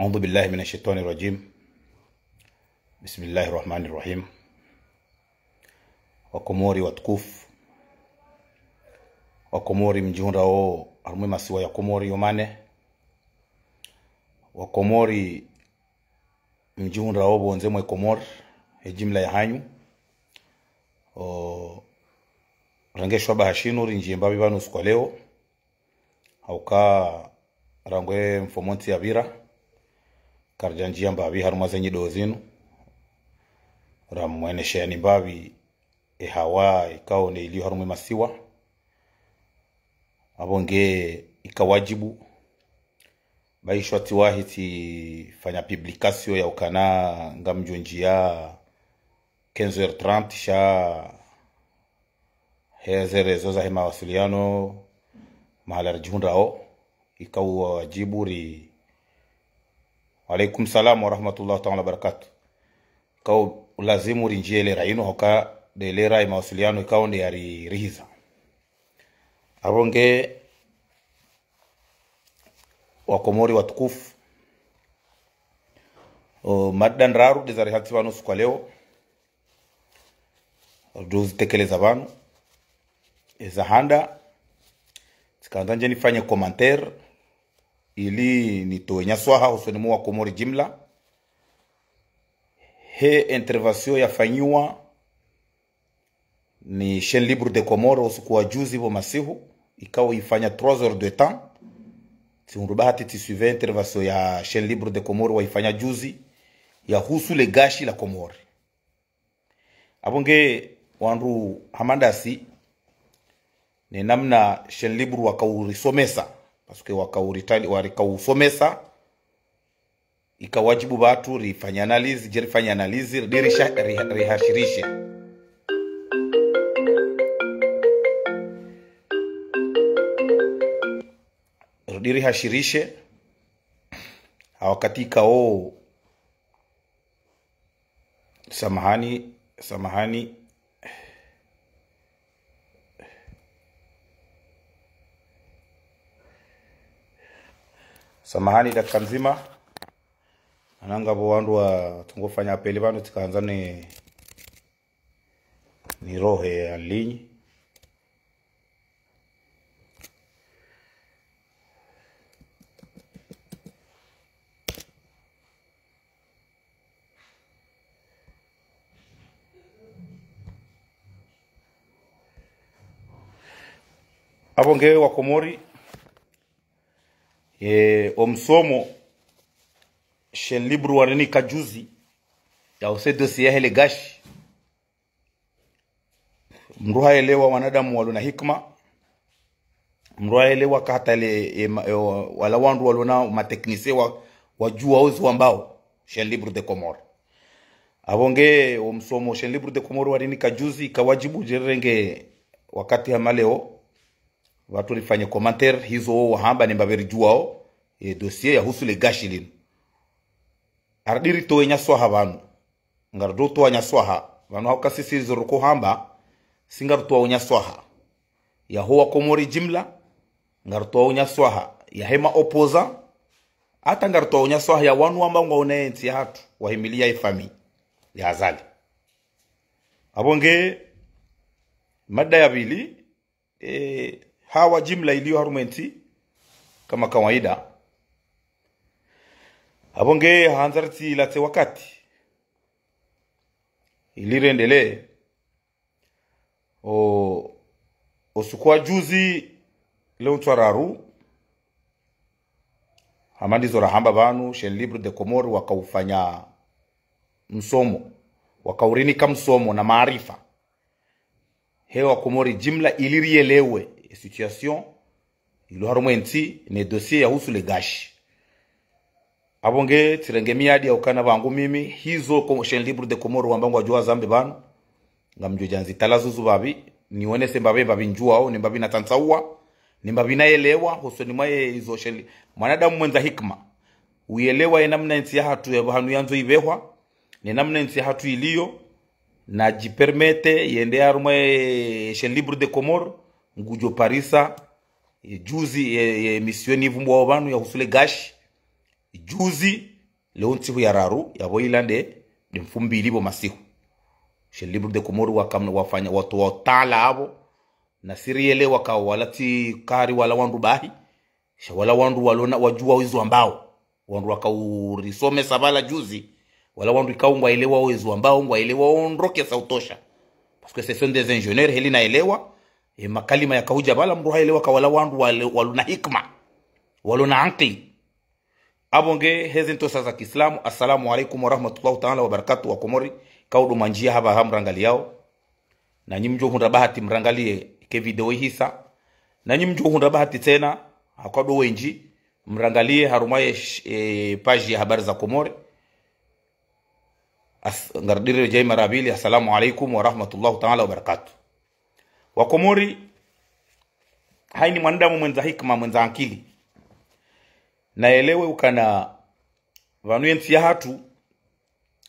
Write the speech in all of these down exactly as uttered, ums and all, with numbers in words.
أعوذ بالله من الشيطان الرجيم. بسم الله الرحمن الرحيم. Wakomori watukufu, Wakomori mdjihundrao harumwa ye masiwa ya Komori yo mane, Wakomori mdjihundrao pvondze mwe Komori, he jimla ya hanyu. O, renge shwabaha shinu rindjiye mbapvi pvanu usiku wa leo. Hauka rangu ye mfumontsi yapvira, karidjandjiya mbapvi harumwa ze nyido zinu. Ramwenesheyani mbapvi ye hawa ikao nde iliyo harumwa ye masiwa. Apvo nge ika wadjibu, ba ishwa tsiwahi tsifanya publication ya ukana ngamdjondjiya quinze heures trente sha he ze réseaux za he mawasiliano mahala ridjihundrao, ikao wadjibu ri... Wa alaikum salam wa rahmatullahi ta'ala wa barakatuh. Ikao ulazimu rindjiye lera inu, hauka nde lera ye mawasiliano ikao nde yari... rihiza. Apvo nge Wakomori watukufu, o, mada ndraru nde zarihatsi pvanu usiku wa leo, ndo zitekeleza pvanu. Eza handa, tsikandza ndje nifanye commentaire, ili nitowe nyaswaha hosoni mwa Wakomori jimla. He intervention yafanyiwa ni Chaîne Libre des Comores usiku wa juzi pvo masihu, ikao ifanya trois heures de temps. Tsihundru bahati tsisuive intervention ya Chaîne Libre des Comores waifanya juzi, yahusu le gashi la Komori. Apvo nge wandru hama ndasi, ne namna Chaîne Libre wakaurisomesa, parce que wakauritali... warikausomesa, ika wadjibu pvatsu rifanye analyse, dje rifanye analyse, ridi risha... ri... rihashirishe. Ridi rihashirishe, ha wakati ikao, samahani, samahani. Samahani, dakika ndzima. Mana ngapvo wandru watsungofanya appel pvanu, tsikandza ni... nirohe en ligne. Apvo nge Wakomori, e, o msomo Chaîne Libre warinika juzi, yahusu dossier yahe le gashi. Mndru hayelewa, wanadamu walo na hikima. Mndru hayelewa ka hata le, e, ma... e, wa... wala wandru walo na ma techniciens wa... wajuwa ozi wambao Chaîne Libre des Comores. Apvo nge o msomo Chaîne Libre des Comores warinika juzi, ika wadjibu dje rirenge wakati hama leo, pvatsu rifanye commentaire, hizo wo wahamba ne mbapvi rijuwao, e, dossier yahusu le gashi linu. Aridi ritowe nyaswaha pvanu. Ngarido towa nyaswaha pvanu, hauka sisi izo riko hamba, si ngaritowao nyaswaha yaho Wakomori jimla, ngaritowao nyaswaha yahe ma opposants, hata ngaritowao nyaswaha ya wanu wambao ngwaona ye ntsi yahatru, wahimiliya ye famille ya Azali. Apvo nge mada ya pvili, e, hawa jimla iliyo harumwa ye ntsi, kama kawaida. Apvo nge handza ritsilatse wakati, ili rendelee. O, o usiku wa juzi, leo ntswa raru, hama ndizo rahamba pvanu, Chaîne Libre des Comores wakaufanya msomo, wakaurinika msomo na maarifa he Wakomori jimla, ili riyelewe e situation ilo harumwa ye ntsi ne dossier yahusu le gashi. Apvo nge tsirenge miadi ya ukana pvangu mimi, hizo ko... Chaîne Libre des Comores wamba ngwadjuwa zambe pvanu, ngamdjo djandzi talazuzu mbapvi, nionese mbapvi, mbapvi njuwao, ne mbapvi natsantsaua, ne mbapvi nayelewa, hosoni mwa ye izo Chaîne Li... mwanadamu mwendza hikima, uyelewa ye namna ye ntsi yahatru ya pvahanu yandzo ipvehwa, ne namna ye ntsi yahatru iliyo, nadjipermete yende harumwa ye Chaîne Libre des Comores, ngudjo parisa, e, juzi, e, e, émission ivumbuwao pvanu yahusu le gashi, juzi, Leo ntsihu ya raru, yapvo ila nde, nde mfumbili pvo masihu. She Libre de Comores wakamna wafanya, watowa taala apvo. Na siriyele waka wala tsi kari wala wandru bahi. Sha wala wandru walona wajua izo wambao. Wandru wakaurisomesa pvala juzi. Wala wandru ikao ngwaelewa izo wambao, ngwaelewa ondro kiasi sha utosha. Parce que ce sont des ingénieurs, heli naelewa. E makalima yakaudja pvala mndru haelewa ka wala wandru wale, walona hikma. Walona ankili. Apvo nge heze ntrosa za kiislamu, assalamu alaikum warahmatullahi taala wabarakatuh, wa Komori, kaudu manjia hapvaha mrangaliyao. Nanyi mdjo hundra bahati mrangalie ke video ihisa. Nanyi mdjo hundra bahati tsena, hakwado wendji, mrangalie harumwa ye sh-, e, page ya Habari za Komori. As-, ngaridire djai mara pvili, assalamu alaikum warahmatullahi taala wabarakatuh. Wa Komori, haini mwanadamu mwendza hikma, mwendza ankili. Naelewe ukana pvanu yentsi yahatru,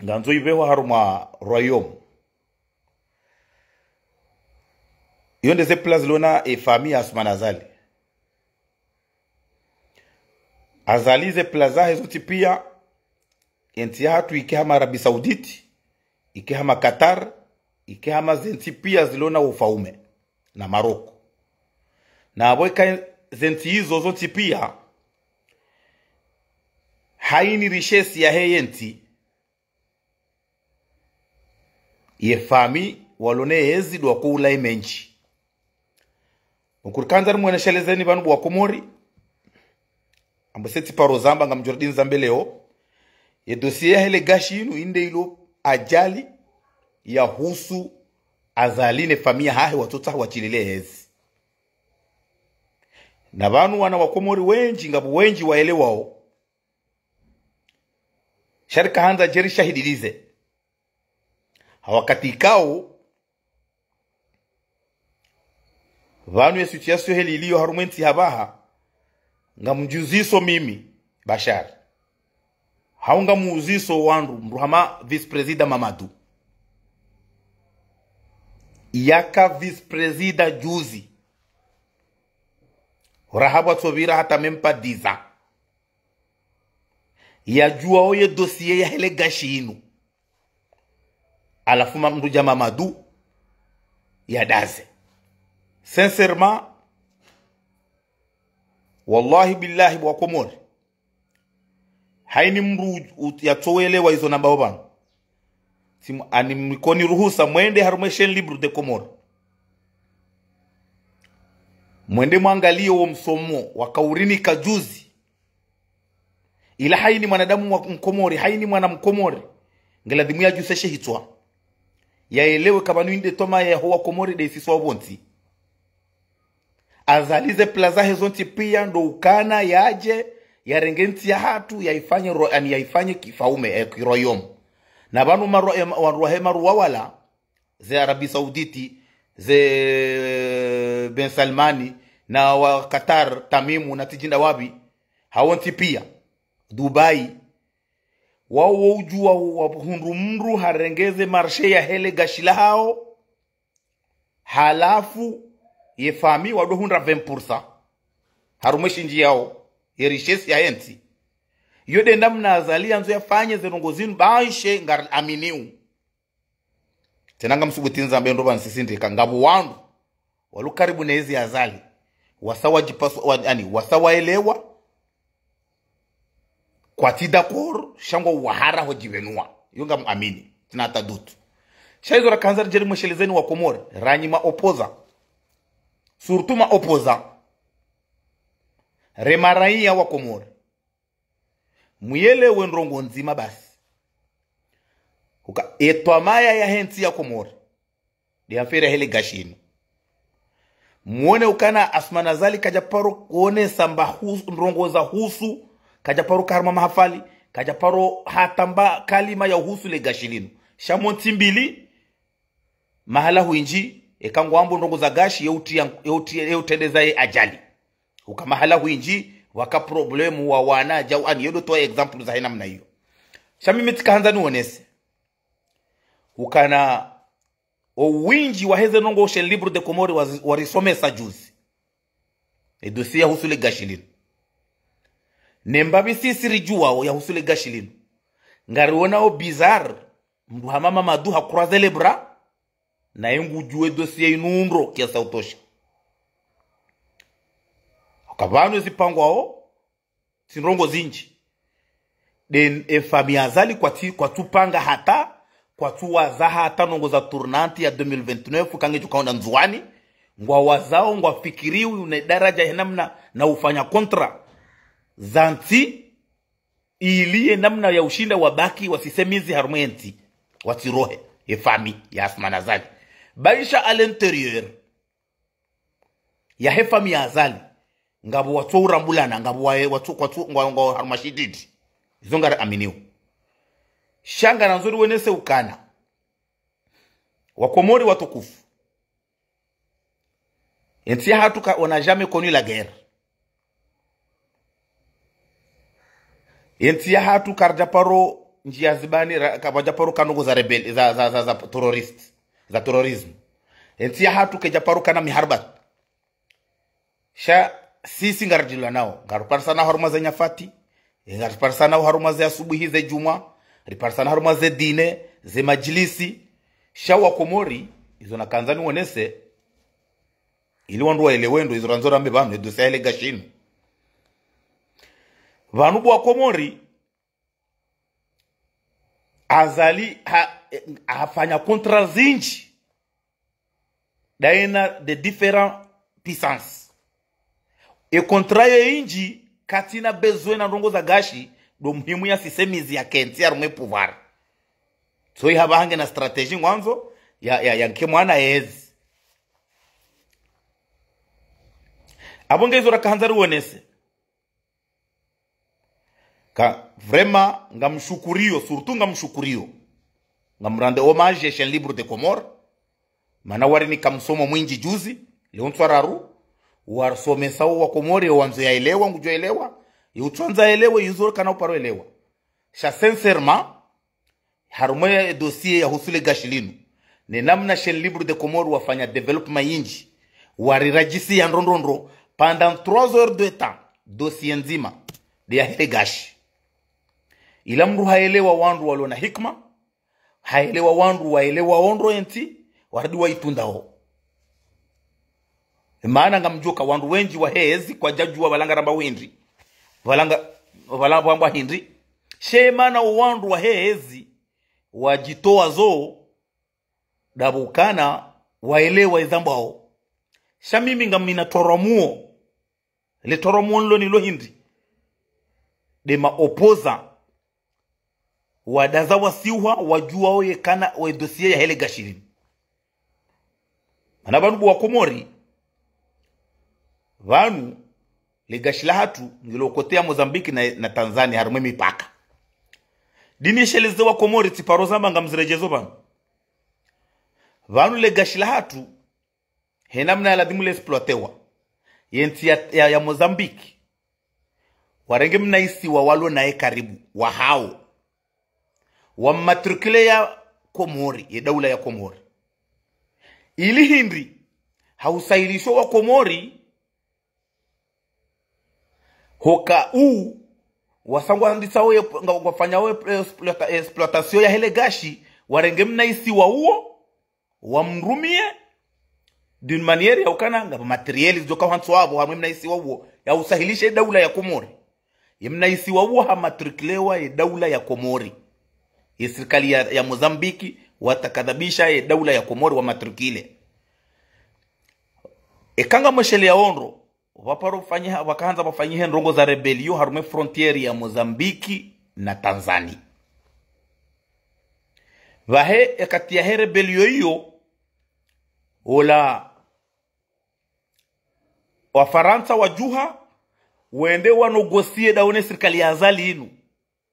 ngandzo ipvehwa harumwa royaume. Iyo nde ze plans zilona e famille ya Assoumani Azali. Azali ze plans zahe zontsi pia, yentsi yahatru ike hama Arabie Saoudite, ike hama Qatar, ike hama zentsi pia zilona ufaume, na Maroc. Na apvo ika zentsi izo zontsi pia, haini richesse yahe yentsi, ye famille walona yezi ndo wako ula ye mendji. Ukuri kandza rimweneshelezeni pvanu bo wa Komori. Ambo se tsi paro zamba ngamdjo ridini zambe leo. Ye dossier yahe le gashi inu inde ilo ajali yahusu Azali ne famille yahahe watsotsaha washilile yezi. Na pvanu wana wa Komori wendji ngapvo wendji waelewao. Sha rika handza dje rishahidilize. Ha wakati ikao, pvanu ye situation heli iliyo harumwa entsi hapvaha, ngamdjuziso mimi, Bashar. Hau ngamuuziso wandru, mdru hama vice-président Mamadou. Yaka vice-président juzi. Raha pvwatso pvira hata même pas dix ans. Yadjuwa oye dossier yahe le gashi inu. Halafu ma mdru dja Mamadou yadaze. Sincèrement, wallahi billahi bo wa Komori. Haini mdru u-, yatsowelewa izo nambao pvanu. Simu ani mnikoni ruhusa mwende harumwa ye chaîne Libre de Comores. Mwende mwangalie wo msomo wakaurinika juzi. Ila haini mwanadamu wa Mkomori, haini mwana Mkomori, ngeladhimu yadjuse she hitswa. Yaelewe ka pvanu inde toma yaho wa Komori nde isiswa pvontsi. Azali ze plans zahe zontsi pia ndo ukana yadje, yarenge ntsi yahatru, yaifanye ro-, ani yaifanye kifaume, eh, kiroyaume. Na pvanu maro-, eh, wandru wahe maruwa wala, ze Arabie Saoudite, ze Ben Salmani, na wa Qatar, Tamimu, na tsidjinda wapvi, hawontsi pia, Dubai. Wao wo udjuwa wa hundru mdru harenge ze marché yahe le gashi lahao, halafu ye famille wado hundra vingt pour cent. Harumwa ye shindji yao, ye richesse yahe ntsi. Iyo nde namna Azali yandzo yafanye ze ndrongo zinu, baishe ngari aminiu. Tsena ngamsubuti nizambe ndo pvanu sisi ndeka ngapvo wandru walo karibu ne ezi Azali. Wasa wadjipasu, wa, ani, wasa waelewa. Kwatsi d'accord, sha ngwao wahara ho djipvenua. Iyo ngamuamini. Tsina hata doute. Sha izo rakandza ridje rimweshelezeni wa Komori, ranyi ma opposants. Surtout ma opposants. Re maraiya wa Komori. Muyelewe ndrongo ndzima basi. Uka, ye twamaya yahe ntsi ya Komori. Nde affaire yahe le gashi inu. Mwone ukana Assoumani Azali kadja paro kuonesa mba hus-, ndrongo zahusu, kadja paro ka harumwa mahafali, kadja paro hata mba kalima yahusu le gashi linu. Sha mo ntsi mbili, mahala hwindji, eka ngwambo ndrongo za gashi, ye utriya, ye utriya, ye utrendeza ye ajali. Uka mahala hwindji, waka problème wa wana, djau ani, yo ndo towa exemple zahe namna iyo. Sha mimi tsika handza nionese. Ukana o windji waheze ndrongo she Libre de Comores wa, warisomesa juzi. E dossier yahusu le gashi linu. Ne mbapvi sisi ridjuwao yahusu le gashi linu. Ngariwonao bizarre, mndru hama Mamadou ha croiser les bras, naye ngudjuwe dossier inu undro kiasi ya utosha. Haka pvanu ezipangwao, tsi ndrongo zindji. Den e famille Azali kwatsi, kwatsupanga hata, kwatsuwaza hata ndrongo za tournante ya deux mille vingt-neuf, kange djuka onda Ndzuwani, ngwawazao, ngwafikiriyo, ne daraja he namna na ufanya contrat za ntsi, ili ye namna ya ushinda wabaki wasisemizi harumwa entsi, watsirohe, ye famille ya Assoumani Azali. Baisha à l'intérieur, ya he famille ya Azali, ngapvo watso urambulana, ngapvo waye, watso, kwatso, ngwa, ngwa harumwa shididi. Izo ngari aminiwo. Sha ngarandzo riwonese ukana. Wakomori watukufu. Entsi yahatru ka, on n'a jamais connu la guerre. Entsi yahatru karidjaparo ndjia zibani, ra-, kapvadjaparo ka ndrongo za rebel-, za, za, za, za terroriste, za terrorisme. Entsi yahatru kaidjaparo kana miharbat. Sha sisi ngaridjilwa nao. Ngariparisana harumwa ze nyafati, ngariparisana harumwa ze asubuhi ze djumwa, riparisana harumwa ze dîner, ze madjilisi. Sha Wakomori, izo nakandza niwonese, ili wandru waelewe ndo izo randzo rambe pvanu, e dossier ya hele gashi inu. Pvanu bo Wakomori, Azali ha, hafanya contrat zindji, daina de différentes puissances. E contrat ye indji, katsina besoin na ndrongo za gashi, ndo muhimu yasisemizi yake ntsi harumwa e pouvoir. So ihapva hange na stratégie ngwandzo, ya, ya, ya nke mwana yezi. Apvo nge izo rakahandza riwonese. Ka, vraiment, ngamshukuriyo, surtout ngamshukuriyo. Ngamrendre hommage ye Chaîne Libre des Comores. Mana warinika msomo mwindji juzi, leo ntswa raru, warisomesa wo Wakomori, wandzo yaelewa, ngudjo elewa, ye utswandza elewe, yuzo kana uparo elewa. Sha sincèrement, harumwa e dossier yahusu le gashi linu, ne namna Chaîne Libre des Comores wafanya développement yindji, wariradjisi ya ndro ndro ndro, pendant trois heures de temps, dossier ndzima, de ya hele gashi. Ila mndru haelewa wandru walona hikma, haelewa wandru waelewa ondro entsi, warudi waitundao. Maana ngamdjuo ka wandru wendji wahe ezi kwadjadjua pvala ngarambao hindri. Pvala nga, pvala pvambwa hindri. She maana o wandru wahe ezi wadjitowa zo, ndapvo ukana waelewa ezambwao. Sha mimi ngamina toromuo. Le toromuo nilo nilo hindri. De ma opposants wadaza wasiwa wadjuao yekana we dossier ya hele gashi linu. Mana pvanu bo Wakomori, pvanu le gashi lahatru ngilo kotea Mozambique na, na Tanzania harumwa e mipaka. Dini sheleze Wakomori tsiparo zamba ngamziredjezo pvanu. Pvanu le gashi lahatru, he namna ya ladhimu le exploitewa. Ye ntsi ya, ya, ya Mozambique, warenge mna isiwa walo naye karibu, wahao. Wammatricule ya Komori, ye daula ya Komori. Ili hindri, ha usahilisho Wakomori, hoka u, wasa ngwandisao ye, nga, ngwafanyao ye, exploita-, exploitation ya hele gashi, warenge mna isiwa uwo, wamrumie, d'une manière ya ukana, ngapvo matériel zidjoka hwantsi wapvo, harumwa mna isiwa uwo, ya usahilisha ye daula ya Komori. Ye mna isiwa uwo hamatriculewa ye daula ya Komori. Ye sirikali ya, ya Mozambique, watakadhabisha ye daula ya Komori wamatricule. Eka ngamwesheleao ondro, pvaparo fanyiha, pvakahandza pvafanyihe ndrongo za rébellion harumwa e frontière ya Mozambique na Tanzanie. Pvahe, ekati yahe rébellion iyo, ola Wafarantsa wadjuha, wende wanégocier daho ne sirikali ya Azali inu,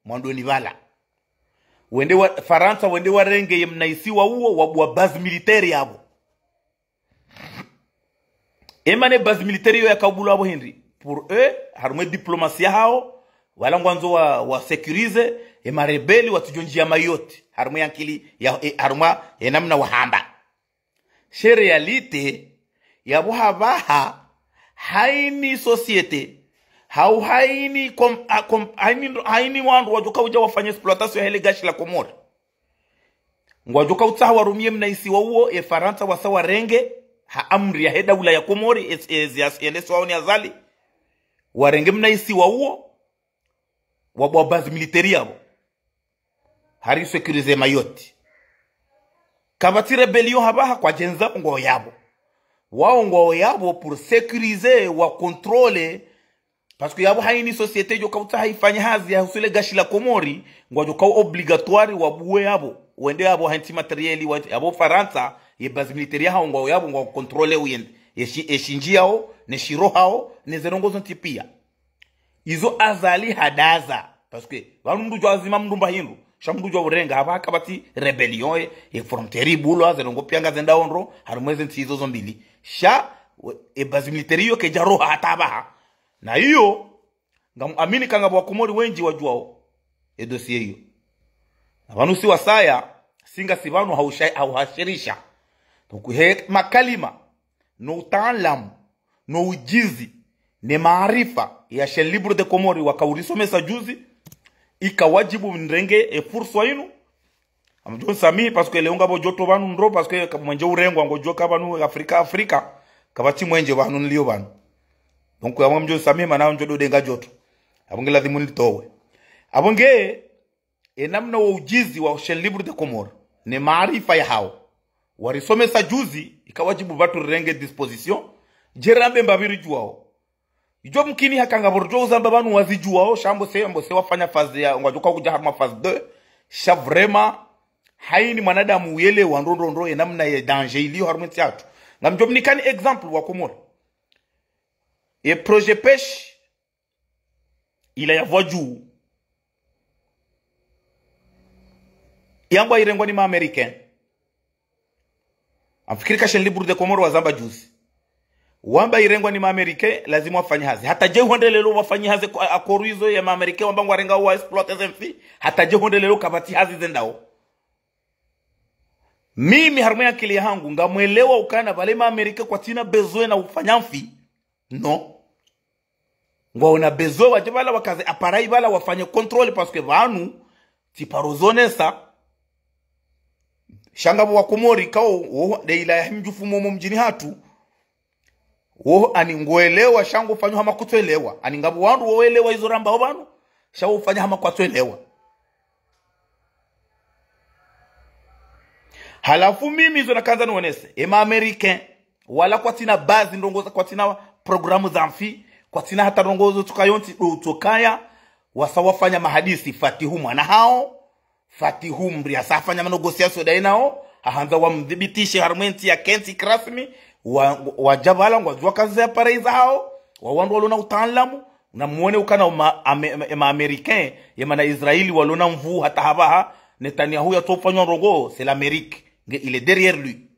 mwandoni pvala. Wende wa, Farantsa wende warenge ye mna isiwa uwo, wabua base militaire yapvo. Ema ne base militaire iyo yakaubulwa apvo hindri. Pour eux, harumwa e diplomatie yahao, wala ngwandzo wa, wa sécuriser, ema rebelle watsudjo ndjia Mayotte, harumwa e ankili, ya, e, harumwa e namna wahamba. She réalité, yapvo hapvaha, haini société, Hau haini kom-, a-, kom-, haini, haini wandru wadjoka udja wafanye exploitation ya hele gashi la Komori. Ngwadjoka utsaha warumie mna isiwa uwo, e Farantsa wasa warenge, ha amri ya he daula ya Komori, e, e, zias-, yele swao ni Azali. Warenge mna isiwa uwo, wabua base militaire yapvo. Hari sécuriser Mayotte. Kapvatsi rébellion hapvaha kwadjendza ngwao yapvo. Wao ngwao yapvo pour sécuriser, wa contrôler. Parce que yapvo haini société djoka utsaha ifanye hazi ya husule gashi la Komori, ngwadjoka obligatoire wabuwe yapvo. Wende yapvo hentsi matériel, wa-, yapvo Farantsa, ye base militaire yahao ngwao yapvo, ngwao contrôler uyende. Eshi-, eshindji yao, ne shiro hao, ne ze ndrongoo zontsi pia. Izo Azali hadaza. Parce que, pvanu mndru djwa azima mndru mba hindru. Sha mndru djwa urenga, hapvaha kapvatsi rébellion, e, e frontière ibulwa, ze ndrongoo pia ngazendao ndro, harumwa eze ntsi izo zo mbili. Sha, we, e base militaire iyo kedjaroha hata hapvaha. Na iyo, ngamuamini ka ngapvo Wakomori wendji wadjuao e dossier iyo. Na pvanu si wasaya, si ngasi pvanu hausha-, hauhashirisha. Donc, he makalima, no utaalamu, no ujuzi, ne maarifa ya Chaîne Libre des Comores wakaurisomesa juzi, ika wadjibu mrenge e fursa inu. Ngamdjo nisamihi, parce que leo ngapvo joto pvanu ndro, parce que ka-, mwenje urengwa ngodjoka pvanu Afrika, Afrika, kapvatsi mwenje pvanu nilio pvanu. Donc, ngamdjo nisamihi, mana ngamdjo dodenga joto. Apvo nge lazimu nilitowe. Apvo nge, e namna wa ujuzi wa Chaîne Libre des Comores, ne maarifa yahao, warisomesa juzi, ika wadjibu pvatsu rirenge disposition, dje rambe mbapvi ridjuao. Idjo mkini haka ngapvo ridjo uzamba pvanu wazidjuao, sha mbo se, mbo se wafanya phase ya, ngwadjoka kudja harumwa phase deux, sha vraiment, haini mwanadamu uyelewa ndro ndro ndro, e namna ye danger ilio harumwa entsi yatru. Ngamdjo mnikani exemple Wakomori. E projet pêche, ila ya pvwa dju. Yambwa irengwa ni ma Américains. Ngamfikiri ka Chaîne Libre des Comores wazamba juzi. Wamba irengwa ni ma Américains, lazima wafanye hazi. Hata dje hwenda leo wafanye hazi kwa accord izo ya ma Américains, wamba ngwarenga wa exploiter ze mfi. Hata dje hwenda leo kapvatsi hazi zendao. Mimi harumwa ye akili yahangu, ngamwelewa ukana pvale ma Américains kwatsina besoin na ufanya mfi. Non. Ngwaona besoin wadje pvala wakaze appareil pvala wafanye contrôle, parce que pvanu, tsi paro zonesa. Sha ngapvo Wakomori kao, wo, nde ila ya himdjufu momo mdjini hatru. Wo, ani ngoelewa, sha ngofanya hama kutsuelewa. Ani ngapvo wandru woelewa izo rambao pvanu, sha wofanya hama kwatsuelewa. Halafu mimi izo nakandza nionese, e ma Américains, wala kwatsina base ndrongoo za, kwatsina programme za mfi, kwatsina hata ndrongoo zo tsukayontsi, do tsukaya, wasa wafanya mahadisi Fatihu mwana hao, Fatihu mri yasa hafanya ma négociation daye nao, hahandza wamdhibitishe harumwa entsi ya kentsi kirasmi, wa, wadja pvala, ngwadjuwa kazi za appareil zahao, wa wandru walona utaalamu, na muone ukana uma, ame, ema Américains, yema na Israeli walona nvuu hata hapvaha, Netanyahu yatsofanywa ndrongoo, c'est l'Amérique, nge il est derrière lui.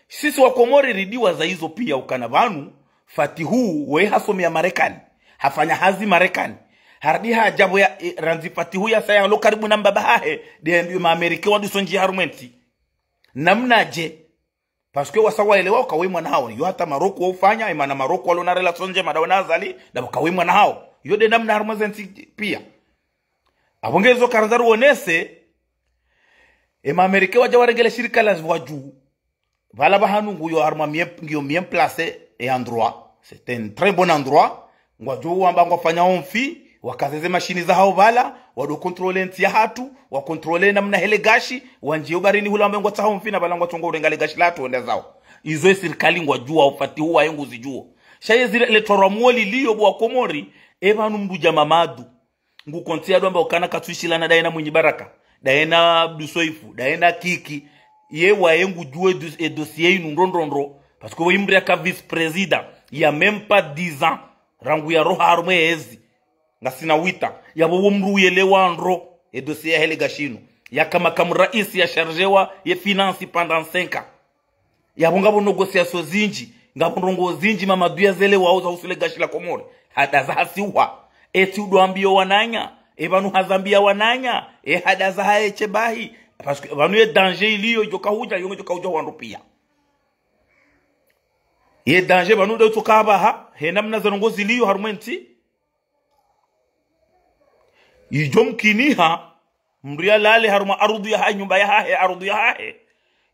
Sisi Wakomori ridiwa za izo pia ukana pvanu, Fatihu, we hasomea Marekani, hafanya hazi Marekani, harudi hadja pvo ya, e, randzi Fatihu yasaya lo karibu na mbaba hahe, de, de ma Américains wadusonji harumwa entsi. Namna dje? Parce que wasa waelewa uka we mwana hao, yo hata Maroko waufanya, emana Maroko walona relation ndjema dawe na Azali, da uka we mwana hao. Yo de namna harumwa ze ntsi pia. Apvo nge zo karandza ruonese, ema Américains wadja warenge le shirika la pvwa dju. Pvala pvahanu nguyo harumwa mie-, ngiyo bien placé e endroit. C'est un très bon endroit. Ngwadjo wamba ngwafanya omfi, wakaze ze mashini zahao pvala, wado contrôler ntsi yahatru, wa contrôler namna hele gashi, wandjiye ubarini hula wambe ngwatsaha omfi na pvala ngwatsongo urenga le gashi lahatru wende zao. Izo e sirikali ngwadjuwa, o Fatihu waye nguzidjuwo. Sha ye zile le twarwa mwoli liyo bo Wakomori, e pvanu mndru dja Mamadu. Ngukontsi yado amba ukana katsuishilana daye na Mwinyi Baraka, daye na Abdou Soefo, daye na Kiki. Ye waye ngudjuwo e dos-, e dossier inu ndro ndro ndro. Parce que waye mndru yaka vice-président, il y a même pas dix ans, rangu yaroha harumwa e ezi. Ngasina huit ans. Yapvo wo mndru uyelewa ndro e dossier ya hele gashi inu. Yaka makamu raisi ya chargé wa ye finance pendant cinq ans. Yapvo ngapvo négociation zindji, ngapvo ndrongoo zindji Mamadu yazelewao za uhusu le gashi la Komori. Hadaza hasiwa. Eti udo ambiyo wananya, e pvanu hazambiya wananya, e hadaza haeshe bahi. Parce que pvanu ye danger iliyo, idjo kahudja, yo ngedjo kahudja wandru pia. Ye danger pvanu nde utsoka apvaha, he namna ze ndrongoo ziliyo harumwa entsi. Idjo mkiniha, mdru yalale harumwa ardhwi yahahe, nyumba yahahe, ardhwi yahahe.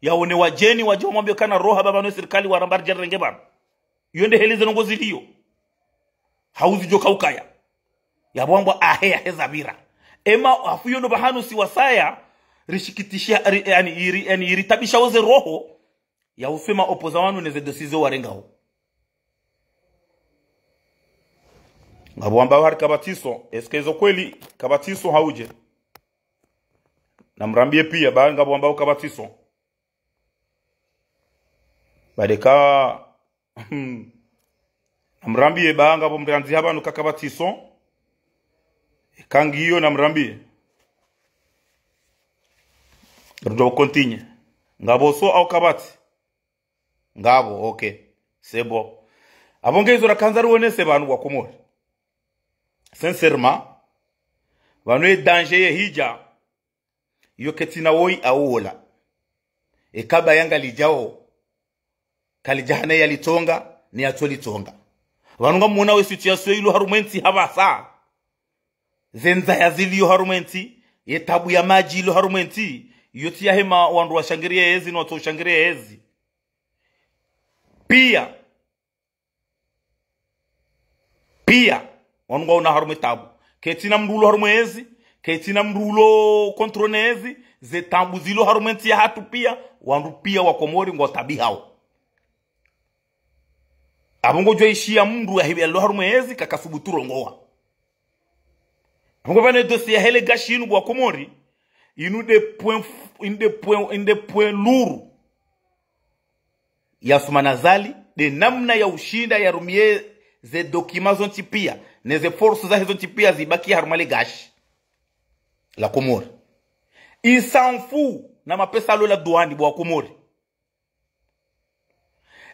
Yaone wadjeni, wadje wamwambiye kana roha pvapvanu ye sirikali waramba ridja rirenge pvanu. Iyo nde heli ze ndrongoo ziliyo. Hauzi djo kaukaya. Yapvo ambwa ahe, ahe zapvira. Ema, afu iyo ndo pvahanu si wasaya, rishikitisha, ri, yani, iri, yani, iritabisha oze roho, ya uswema opposant wanu neze décision warengao. Ngapvo wambao hari kapvatsi son, est-ce que izo kweli kapvatsi son hauje? Namrambiye piya, ba ngapvo wambao kapvatsi son. Ba ndeka, namrambiye ba ngapvo mriandzi hapvanu ka kapvatsi son. Eka ngiyo namrambiye. Rudjo continuer. Ngapvo son au kapvatsi? Ngapvo, ok. C'est bon. Apvo nge izo rakandza riwonese pvanu wa Komori. Sincèrement, pvanu ye danger ye hidja, iyo ketsina woyi au wola. Eka ba yangalidjao, kalidja hana yalitsonga, ni yatsolitsonga. Pvanu ngamwona we situation ilo harumwa entsi hapvasa. Ze ndzaya ziliyo harumwa entsi, ye tabu ya madji ilo harumwa entsi, iyo tsi yahema wandru washangiriye yezi, no watso ushangiriye yezi. Piya, piya, wanu ngwaona harumwa tabu. Ketsina mdru ulo harumwa yezi, ketsina mdru ulo contrôler yezi, ze tabu zilo harumwa entsi yahatru piya, wandru piya wa Komori ngwataabihao. Apvo ngodjo ishiya mdru yahibi yalo harumwa yezi, kakasubutu rongowa. Apvo ngo pvanu ye dossier ya hele gashi inu wa Komori, inu nde point, inu nde point, inu nde point lourd ya Assoumani Azali, nde namna ya ushinda yarumiye ze documents zontsi piya, neze forces zahe zontsi piya zibaki harumwa le gashi la Komori. Il s'en fout na mapesa alo la douane wa Komori.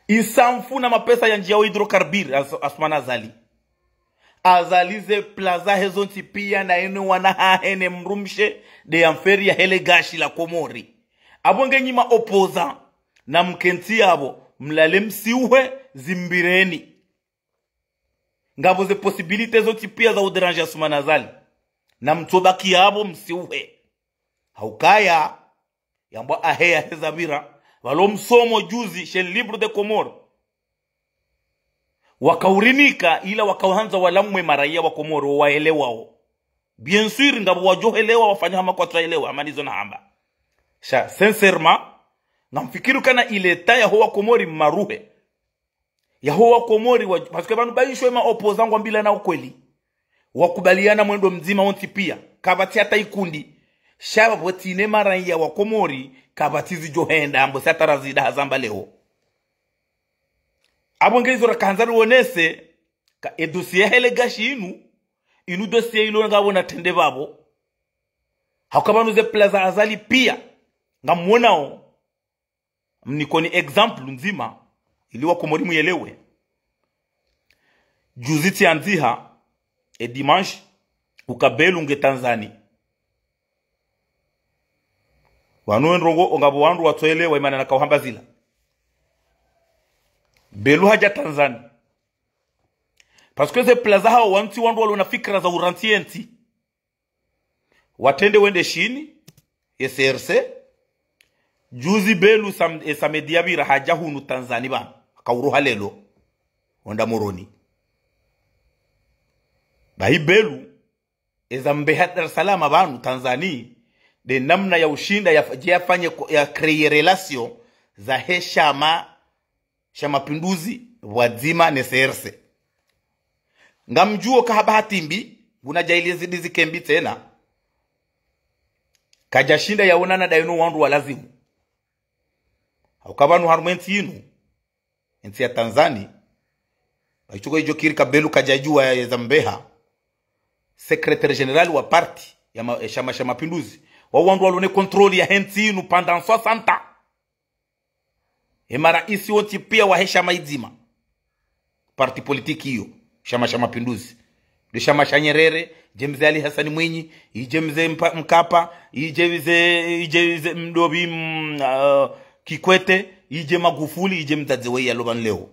Il s'en fout na mapesa yandjiyawo hydrocarbures, As-, Assoumani Azali. Azali ze plaza zahe zontsi piya na ene wana hahe ne mdrumshe nde ya mferi ya hele gashi la Komori. Apvo nge nyi ma opposants, namkentsi yapvo, mlale msiuhe, zimbireni. Ngapvo ze possibilités zontsi piya za udéranger Assoumani Azali. Namtsobaki yapvo msiuhe. Haukaya, yambwa ahe, ahe zapvira. Pvalo msomo juzi, Chaîne Libre des Comores wakaurinika, ila wakauhandza walamwe maraiya wa Komori, wo waelewao. Bien sûr, ngapvo wadjo elewa, wafanya hama kwatsu elewa, hama nizo nahamba. Sha, sincèrement, ngamfikiri kana il est temps yaho wa Komori mmaruhe. Yaho wa Komori wa, parce que pvanu bayishwe ma opposants ngwambilana ukweli. Wakubaliana mwendo mdzima wontsi piya. Kapvatsi hata ikundi. Sha pvapvo tsine maraiya wa Komori, kapvatsi zidjo henda, ambo si hata razida hazamba leo. Apvo nge izo rakandza riwonese, ka e dossier ya hele gashi inu, inu dossier ilo ngapvo natrende pvapvo. Hauka pvanu ze plaza za Azali piya, ngamwonao. Mnikoni exemple ndzima, ili wa Komori muyelewe. Juzi tsiandziha, e dimanche, uka Belu nge Tanzanie. Pvanu we ndrongoo, ngapvo wandru watsoelewa imana nakauhamba zila. Belu hadja Tanzanie. Parce que ze plaza hawo wantsi wandru walo na fikira za urantsi yentsi. Watrende wende Shini, ye C R C. Juzi Belu sam-, e samedi yapvira hadja hunu Tanzanie pvanu. Akauruha lelo. Wenda Moroni. Bahi Belu, eza mbeha Dar es Salaam pvanu Tanzanie, nde namna ya ushinda ya, yafanye ko-, ya créer relation zahe shama sha Mapinduzi pvwadzima ne C R C. Ngamdjuo ka ha bahati mbi, nguna djaili zidi zike mbi tsena. Kadjashinda yaonana ndaye no wandru wa lazimu. Hauka pvanu harumwa entsi inu, entsi ya Tanzanie, baitsuko idjo kiri ka Belu kadjadjuwa eza mbeha. Secrétaire général wa parti ya ma-, e shama sha Mapinduzi. Wa wandru walo ne contrôle yahe ntsi inu pendant soixante ans. E maraisi wontsi piya wahe shama idzima. Parti politique iyo, Shama sha Mapinduzi. Ndo shama sha Nyerere, idje mze Ali Hassan Mwinyi, idje mze Mpa-, Mkapa, idje mze, idje mze Mdobi, mm, ah, Kikwete, idje Magufuli, idje mdzadze weyi yalo pvanu leo.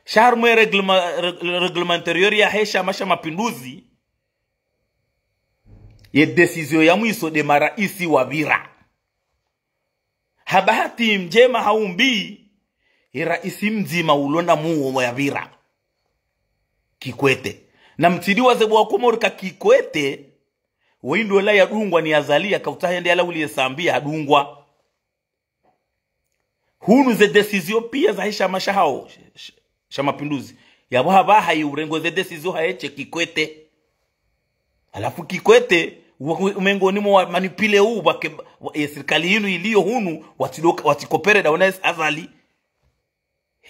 Sha harumwa règlement, règ-, règlement intérieur yahe Shama sha Mapinduzi, ye décision ya mwiso nde maraisi wapvira. Ha bahati ndjema hau mbi, ye raisi mdzima ulo na muo yapvira. Kikwete. Na mtidi waze bo wa Komori ka Kikwete, wo ndo ola yadungwa ni Azali, yakautsaha yende yalaulie Sambi, yadungwa. Hunu ze décision pia zahe shama shahao, sh-, sh-, sha Mapinduzi. Yapvo hapvaha yi urengo ze décision hahe she Kikwete. Halafu Kikwete, wa-, wa-, mengoni mwa manipuler u, wake, wa-, ye sirikali yinu yiliyo hunu, watsidoka, watsikoopérer ndawo na Azali.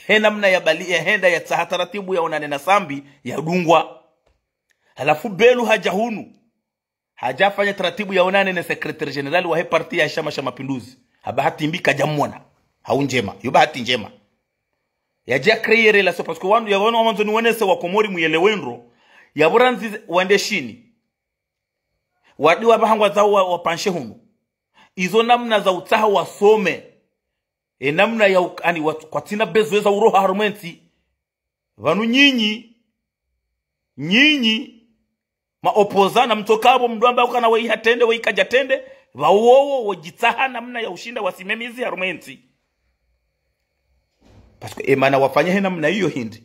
He namna ya bali, ya henda yatsaha taratibu yaonane na Sambi, yadungwa. Halafu Belou hadja hunu. Hadja hafanya taratibu yaonane ne secrétaire général wahe parti ya Shama sha Mapinduzi. Ha bahati mbi kadjamwona. Hau ndjema. Yo bahati ndjema. Yadja créer relation. Parce que wandru, yapvo wanu wandzo niwonese wa Komori muyelewe ndro. Yapvo randzi wende Shini. Wadi wapvaha ngwadzao wa, wapanshe hunu. Izo namna za utsaha wasome. E namna ya uk-, ani wat-, kwatsina besoin za uroha harumwa entsi. Pvanu nyinyi, nyinyi, ma opposants na mtsoka pvo mdru amba ukana weyi hatrende, weyi kadjatrende, pvawowo wodjitsaha namna ya ushinda wasimamizi harumwa entsi. Parce que emana wafanya he namna iyo hindri.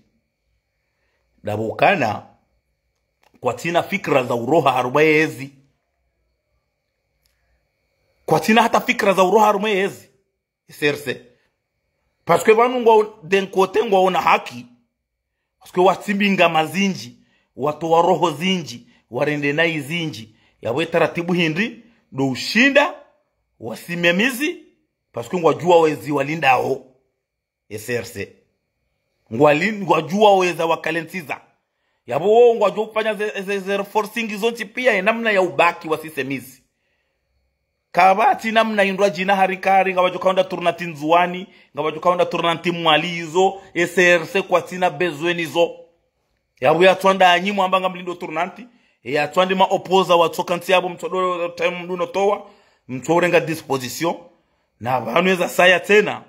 Ndapvo ukana, kwatsina fikira za uroha harumwa yezi. Kwatsina hata fikira za uroha harumwa yezi. C R C. Parce que pvanu ngwa, d'un côté ngwaona haki. Parce que watsimbi ngama zindji, watowa roho zindji, warende nayi zindji. Yapvo ye taratibu hindri, ndo ushinda, wasimamizi, parce que ngwadjuwa wezi walindao. C R C. Ngwali-, ngwadjuwa weza wakalentsiza. Yapvo wo ngwadjo ufanya ze, ze, ze forcing zontsi pia ye namna ya ubaki wasimamizi. Kapvatsi namna indru djina hari kari, ngapvadjo kaunda tournante Ndzuwani, ngapvadjo kaunda tournante Mwali izo, C R C kwatsina besoin nizo. Yapvo yatswanda anyi mwamba ngamlindo tournante, yatswandi ma opposants watsoka ntsi yapvo mtsodo time mdru no towa, mtsorenga disposition, na pvanu eza saya tsena.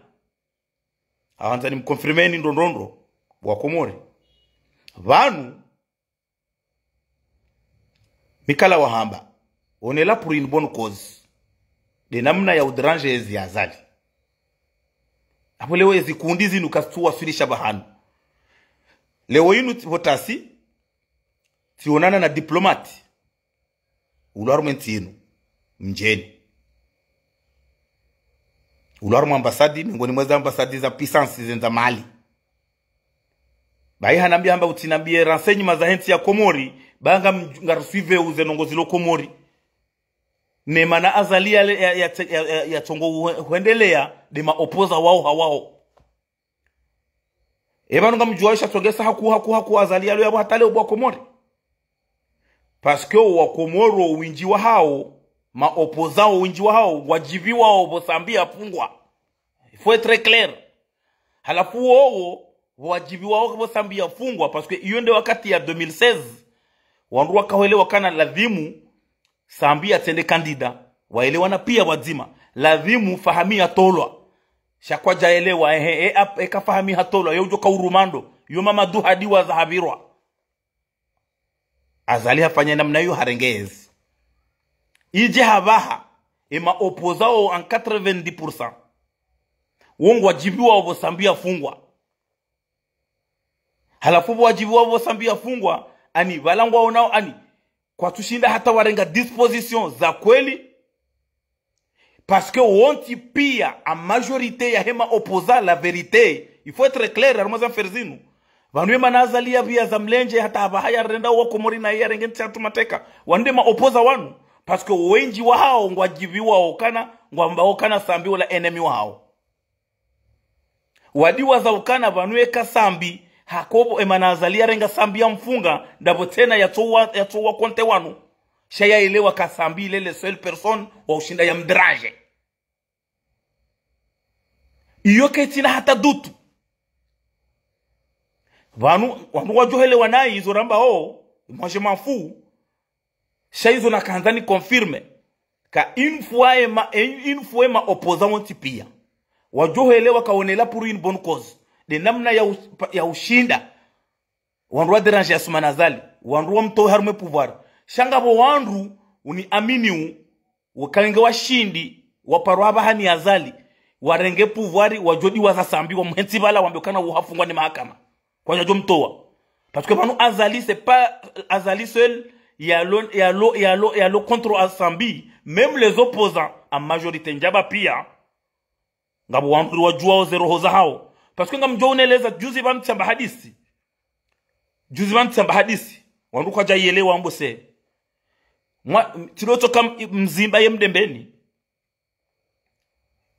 Ahandza nimconfirmeni ndro ndro ndro, wa Komori. Pvanu, mi kala wahamba, on est là pour une bonne cause. Nde namna ya udéranger ezi Azali. Apvo leo ezi kundi zinu kazitsu waswilisha pvahanu. Leo inu tsi-, pvo tasi, tsionana na diplomate. Ulo harumwa entsi inu, mdjeni. Ulo harumwa ambassade, mengoni mweza ambassade za puissance zendza mali. Bayi hanambia hamba utsinambie renseignements zahe ntsi ya Komori, ba nga m-, ngarisuivre uze ndrongoo zilo Komori. Ne mana Azali ya, ya, ya, ya, ya, yatsongo uhe-, uhendelea, nde ma opposants wao hawao. Epvanu ngamdjuwa isha tsongesa haku, haku, haku Azali yalo yapvo hata leo bo wa Komori. Parce que wa Komori owindji wahao, ma opposants owindji wahao, ngwadjiviwao pvo Sambi yafungwa. Il faut être clair. Halafu wowo, wadjiviwao pvo Sambi yafungwa, parce que iyo nde wakati ya deux mille seize, wandru wakahwelewa kana ladhimu, Sambi yatsende candidat, waelewana pia pvwadzima. Ladhimu Fahami yatolwa. Sha kwadjaelewa, ehe, e, ap-, eka Fahami hatolwa, yo udjo ka urumando, yo Mamadu hadi waza hapvirwa. Azali hafanya namna iyo harenge ezi. Idje hapvaha, ema opposants o en quatre-vingt-dix pour cent. Wo ngwadjiviwao pvo Sambi yafungwa. Halafu pvo wadjiviwao pvo Sambi yafungwa, ani pvala ngwaonao, ani kwatsushinda hata warenga dispositions za kweli, parce que wontsi pia, a majorité yahe ma opposants, la vérité, il faut être clair, harumwa za affaires zinu. Pvanu emana Azali yapvia za mlendje, hata hapvaha yarenda wa Komori na yarenge ntsi hatru mateka. Wanu nde ma opposants wanu, parce que wendji wahao ngwadjiviwao kana, ngwambao kana Sambi ola ennemi wahao. Wadi waza ukana pvanu eka Sambi, hako pvo emana Azali yarenga Sambi yamfunga, ndapvo tsena yatsowa, yatsowa contre wanu. Sha yaelewa ka Sambi ile le seule personne wa ushinda yamdéranger. Iyo ketsina hata doute. Pvanu, wandru wadjohelewa nayi izo rambao, moi je m'en fous. Sha izo nakandza ni confirmer. Ka une fois ema, une fois ema opposants wontsi pia wadjohelewa ka on est là pour une bonne cause. de namna ya, u, ya ushinda. Wandru wa déranger Assoumani Azali, wandru wa mtowe harumwa e pouvoir. Sha ngapvo wandru uni aminiu, waka nge washindi, waparwa apvaha ni Azali, warenge pouvoir, wadjo diwaza Sambi, wamhentsi pvala, wambe ukana uhafungwa ni mahakama. Kwadjadjo mtowa. Parce que pvanu Azali, c'est pas Azali seul, yalo, yalo, yalo, yalo contre Sambi. Même les opposants, en majorité, ndjaba pia. Ngapvo wandru wadjuwao ze roho zahao. Parce que ngamdjo uneleza, juzi pvanu tsamba hadisi. Juzi pvanu tsamba hadisi. Wandru kwadja yelewa wambo se. Mwa, tilo tsoka m, Mzimba ye Mdembeni.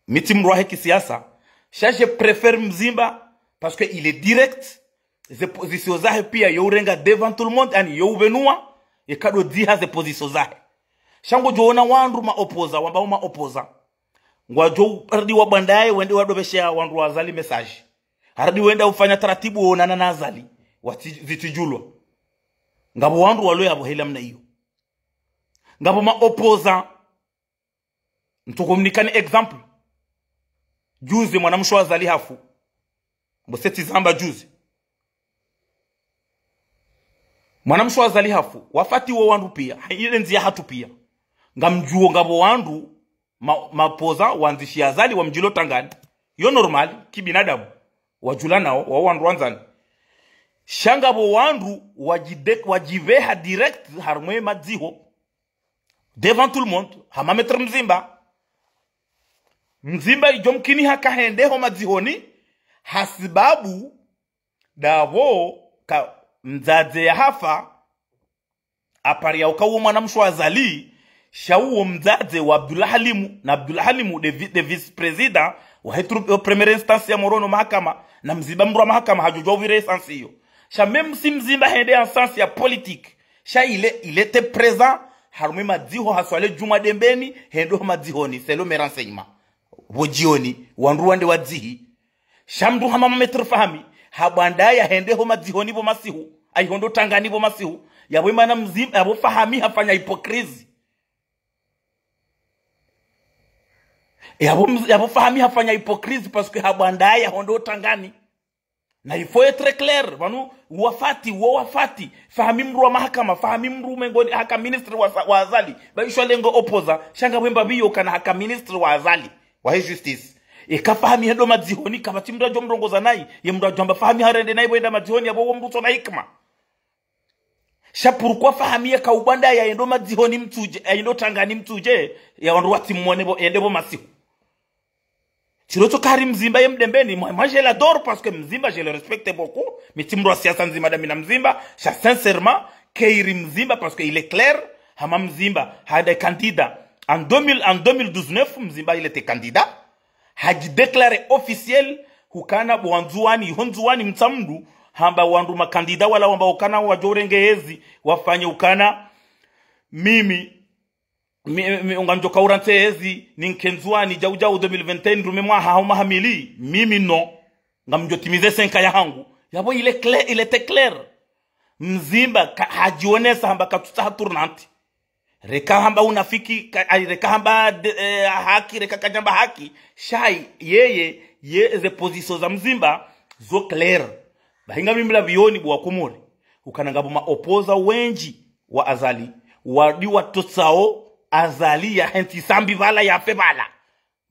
Mi tsi mdru wahe kisiasa. Sha je préfère Mzimba, parce que il est direct. Ze position zahe pia yo urenga devant tout le monde, ani yo upvenua, ye kado dziha ze position zahe. Sha ngodjo ona wandru ma opposants, wamba uma opposants. Ngwadjo, harudi wa bwandaye, wende wadopveshe wandru wa Azali message. Harudi wenda ufanya taratibu wonana na Azali. Watsi, zitsidjulwa. Ngapvo wandru walo yapvo hela mna iyo. Ngapvo ma opposants. Ntsokomnikani exemple. Juzi mwanamshe wa Azali hafu. Mbo se tsi zamba juzi. Mwanamshe wa Azali hafu. Wafati wo wandru pia. Ha, ile ndziya hatru pia. Ngamdjuo ngapvo wandru ma, ma opposants wandzishia Azali wamdjilo tangani. Yo normal, kibinadamu. Wadjula nao, wa wandru wandzani. Sha ngapvo wandru wadjide, wadjipveha direct harumwa e madziho. Devant tout le monde, hama Maître Mzimba. Mzimba idjo mkini haka hende ho madzihoni, hasibabu dapvo ka mdzadze ya hafa, apari ya uka uwo mwanamshe wa Azali, sha uwo mdzadze wa Abdullah Halimu, na Abdullah Halimu de vi, de vice-président, wahe tru, wa première instance ya Moroni mahakama, na Mzimba mdru wa mahakama hadjodjuwa uvire instance iyo. Sha même si Mzimba hende instance ya politique, sha il est, il était présent, harumwa e madziho haswali djumwa Dembeni, hende ho madzihoni, selon mes renseignements. Pvo djioni, wandru wande wadzihi. Sha mdru hama Maître Fahami, ha bwandaye hende ho madzihoni pvo masihu, ayi hondo tangani pvo masihu, yapvo imana Mzimba, yapvo Fahami hafanya hypocrisie. Yapvo Mz, yapvo Fahami hafanya hypocrisie parce que ha bwandaye hondo tangani. Na il faut être clair, pvanu wafati, wo wafati, Fahami mdru wa mahakama, Fahami mdru mengoni haka ministre wa, wa Azali, ba ishwa lengo opposant, sha ngapvo emba pviyo kana haka ministre wa Azali, wahe justice. Eka Fahami hendo madzihoni, kapvatsi mdru adjo mrongoza nayi, ye mdru adjo amba Fahami harende nayi pvo henda madzihoni, yapvo wo mdru tsona hikima. Sha pourquoi Fahami yaka ubwandaye yendo madzihoni mtsudje, yendo tangani mtsudje, ya wandru watsi mwone pvo, yende pvo masihu. Tsi lo tsoka hari Mzimba ye Mdembeni, moi, moi je l'adore parce que Mzimba, je le respecte beaucoup. Mi tsi mdru wa siasa ndzima dami na Mzimba, sha sincèrement, kayiri Mzimba parce que il est clair, hama Mzimba, handa candidat. En deux mille, en deux mille dix-neuf, Mzimba, il était candidat. Hadji déclaré officiel, hukana bo wa Ndzuwani, ho Ndzuwani Mtsamdu, hamba wandru ma candidats wala wamba ukana wadjo urenge yezi, wafanye ukana, mimi, mi, mi, ngamdjo ka urantsi yezi, ninke Ndzuwani, djau djau deux mille vingt et un, rume mwaha, hau maha mili, mimi non. Ngamdjo timize cinq ans yahangu. Yapvo il est clair, il était clair. Mzimba, ka, hadjionesa hamba katsutsaha tournante. Reka hamba unafiki, ka, ayi, reka hamba de, eh, haki, reka kadjamba haki. Sha yeye, ye ze position za Mzimba, zo clair. Bahi ngami mlapvioni bo wa Komori. Ukana ngapvo ma opposants wendji wa Azali. Wadi watotsao Azali yahentsi Sambi pvala yafe pvala.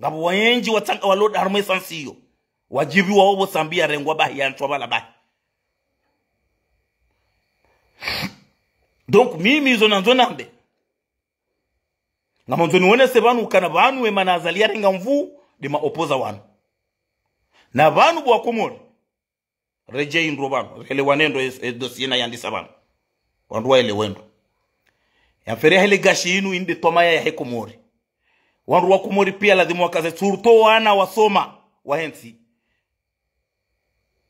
Ngapvo wendji watsanga walo harumwa e sens iyo. Wadjipviwao pvo Sambi yarengwa bahi yantswa pvala bahi. Donc, mimi izo nandzo nambe. Ngamandzo niwonese pvanu ukana pvanu emana Azali yarenga nvuu, de ma opposants wanu. Na pvanu bo wa Komori. Redjeyi ndro pvanu, relewane ndro e, e dossier nayandisa pvanu. Wandru waelewe ndro. Ye affaire yahe le gashi inu inde twamaya yahe Komori. Wandru wa Komori pia lazimu wakaze surtout wana wasoma, wahentsi.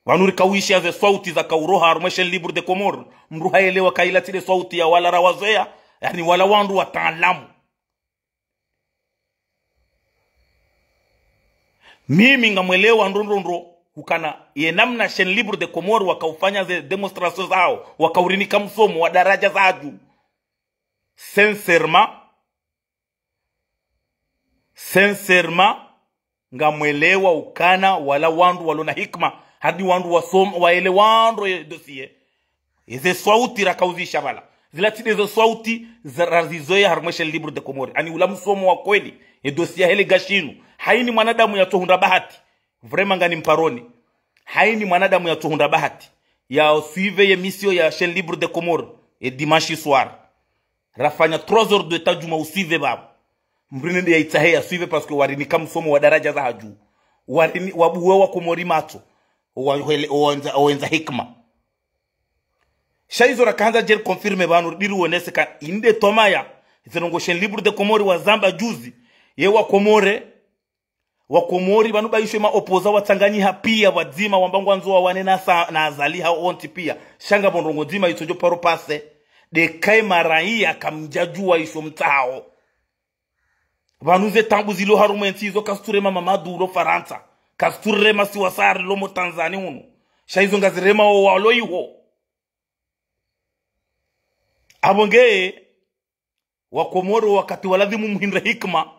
Pvanu rika wishiya ze swauti zaka uroha harumwa e chaîne libre des Comores. Mdru haelewa ka ila tsi de swauti ya wala rawazoweya, yaani wala wandru wataalamu. Mimi ngamwelewa ndro ndro ndro, hukana ye namna chaîne libre des Comores waka ufanya ze démonstrations zawo, waka urinika msomo wa daraja za juu. Sincèrement, sincèrement, ngamwelewa ukana wala wandru walo na hikima, Hadi wandru wasoma, waelewa ndro ye dossier. Eze swauti rakauzisha pvala. Zila tsi nde zo swauti za razizoea harumwa e chaîne libre de Comores. Ani ula msomo wa kweli, e dossier ya hele gashi inu. Haini mwanadamu yatsohundra bahati. Vraiment ngani mparoni. Haini mwanadamu yatsohundra bahati ya suivre ye émission ya chaîne libre de Comores, e dimanche soir. Rafanya trois heures de temps djuma usuivre baba. Mdru nende yaitsahe ya suivre parce que warinika msomo wa daraja za hadju. Warini, wabuwe wa Komori matso. Wa-, hele-, owenza, owenza hikma. Sha izo rakandza djeri confirmer pvanu, diri wonese ka inde tomaya. Ze ndrongo chaîne libre de Comores wazamba juzi. Ye wa Comores, wa Komori, pvanu pvaisho ma opposants watsanganyiha pia pvadzima, wamba ngwandzo wawane na sa-, na Azali ha wontsi pia. Sha ngapvo ndrongo ndzima itsodjo paro passer. Nde kaye maraiya kamdjadjuwa isho mtsaho. Pvanu ze taabu zilo harumwa entsi izo kazitsurema Mamadu ulo Farantsa. Kazitsurema si wasaya rilo mo Tanzania hunu. Sha izo ngazirema wo walo iho. Apvo nge, wa Komori wakati waladhimu muhindre hikma,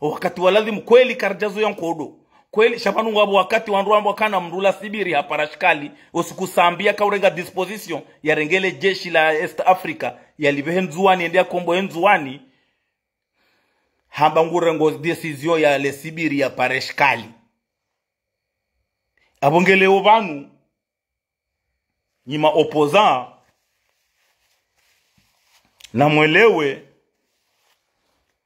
wakati waladhimu kweli karidjazo ya nkodo. Kweli, sha pvanu ngapvo wakati wandru wamba kana mdru la sibiri hapara shikali, osiku Sambi yakaurenga disposition, yarenge le jeshi la East Africa, yalipvehe Ndzuwani, yende yakombohe Ndzuwani, hamba ngurengo décision ya le sibiri yapare shikali. Apvo nge leo pvanu, nyi ma opposants, namwelewe,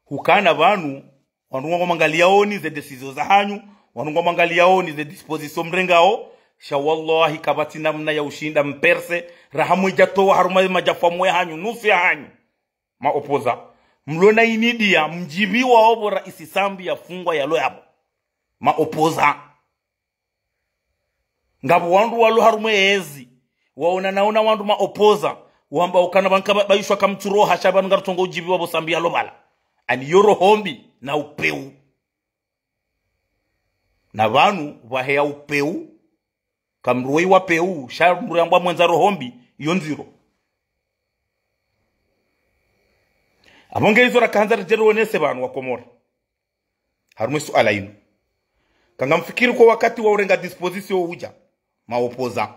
hukana pvanu, wandru ngwamwangaliyaoni ze décisions za hanyu, wandru ngwamwangaliyaoni ze dispositions mrengao, sha wallahi kapvatsi namna ya ushinda mpercer, raha mwidjatowa harumwa madjafu mwe hanyu, nusu ya hanyu. Ma opposants. Mlo na inidia, mdjipviwa opvo raisi Sambi yafungwa yalo yapvo. Ma opposants. Ngapvo wandru walo harumwa ezi, waona naona wandru ma opposants, wamba ukana pvanu ka pva-, pvaishwa kamtsuroha sha pvanu ngarutsongo udjipviwa pvo Sambi yalo pvala. Ani yo roho mbi na upeu. Na pvanu pvaheya upeu, kamdru woyi wa peu, sha mdru yambwa mwendza roho mbi, yo ndziro. Apvo nge izo rakandza ridjeri wonese pvanu wa Komori. Harumwa e suala inu. Kangamfikiri ko wakati wa urenga disposition udja, ma opposants.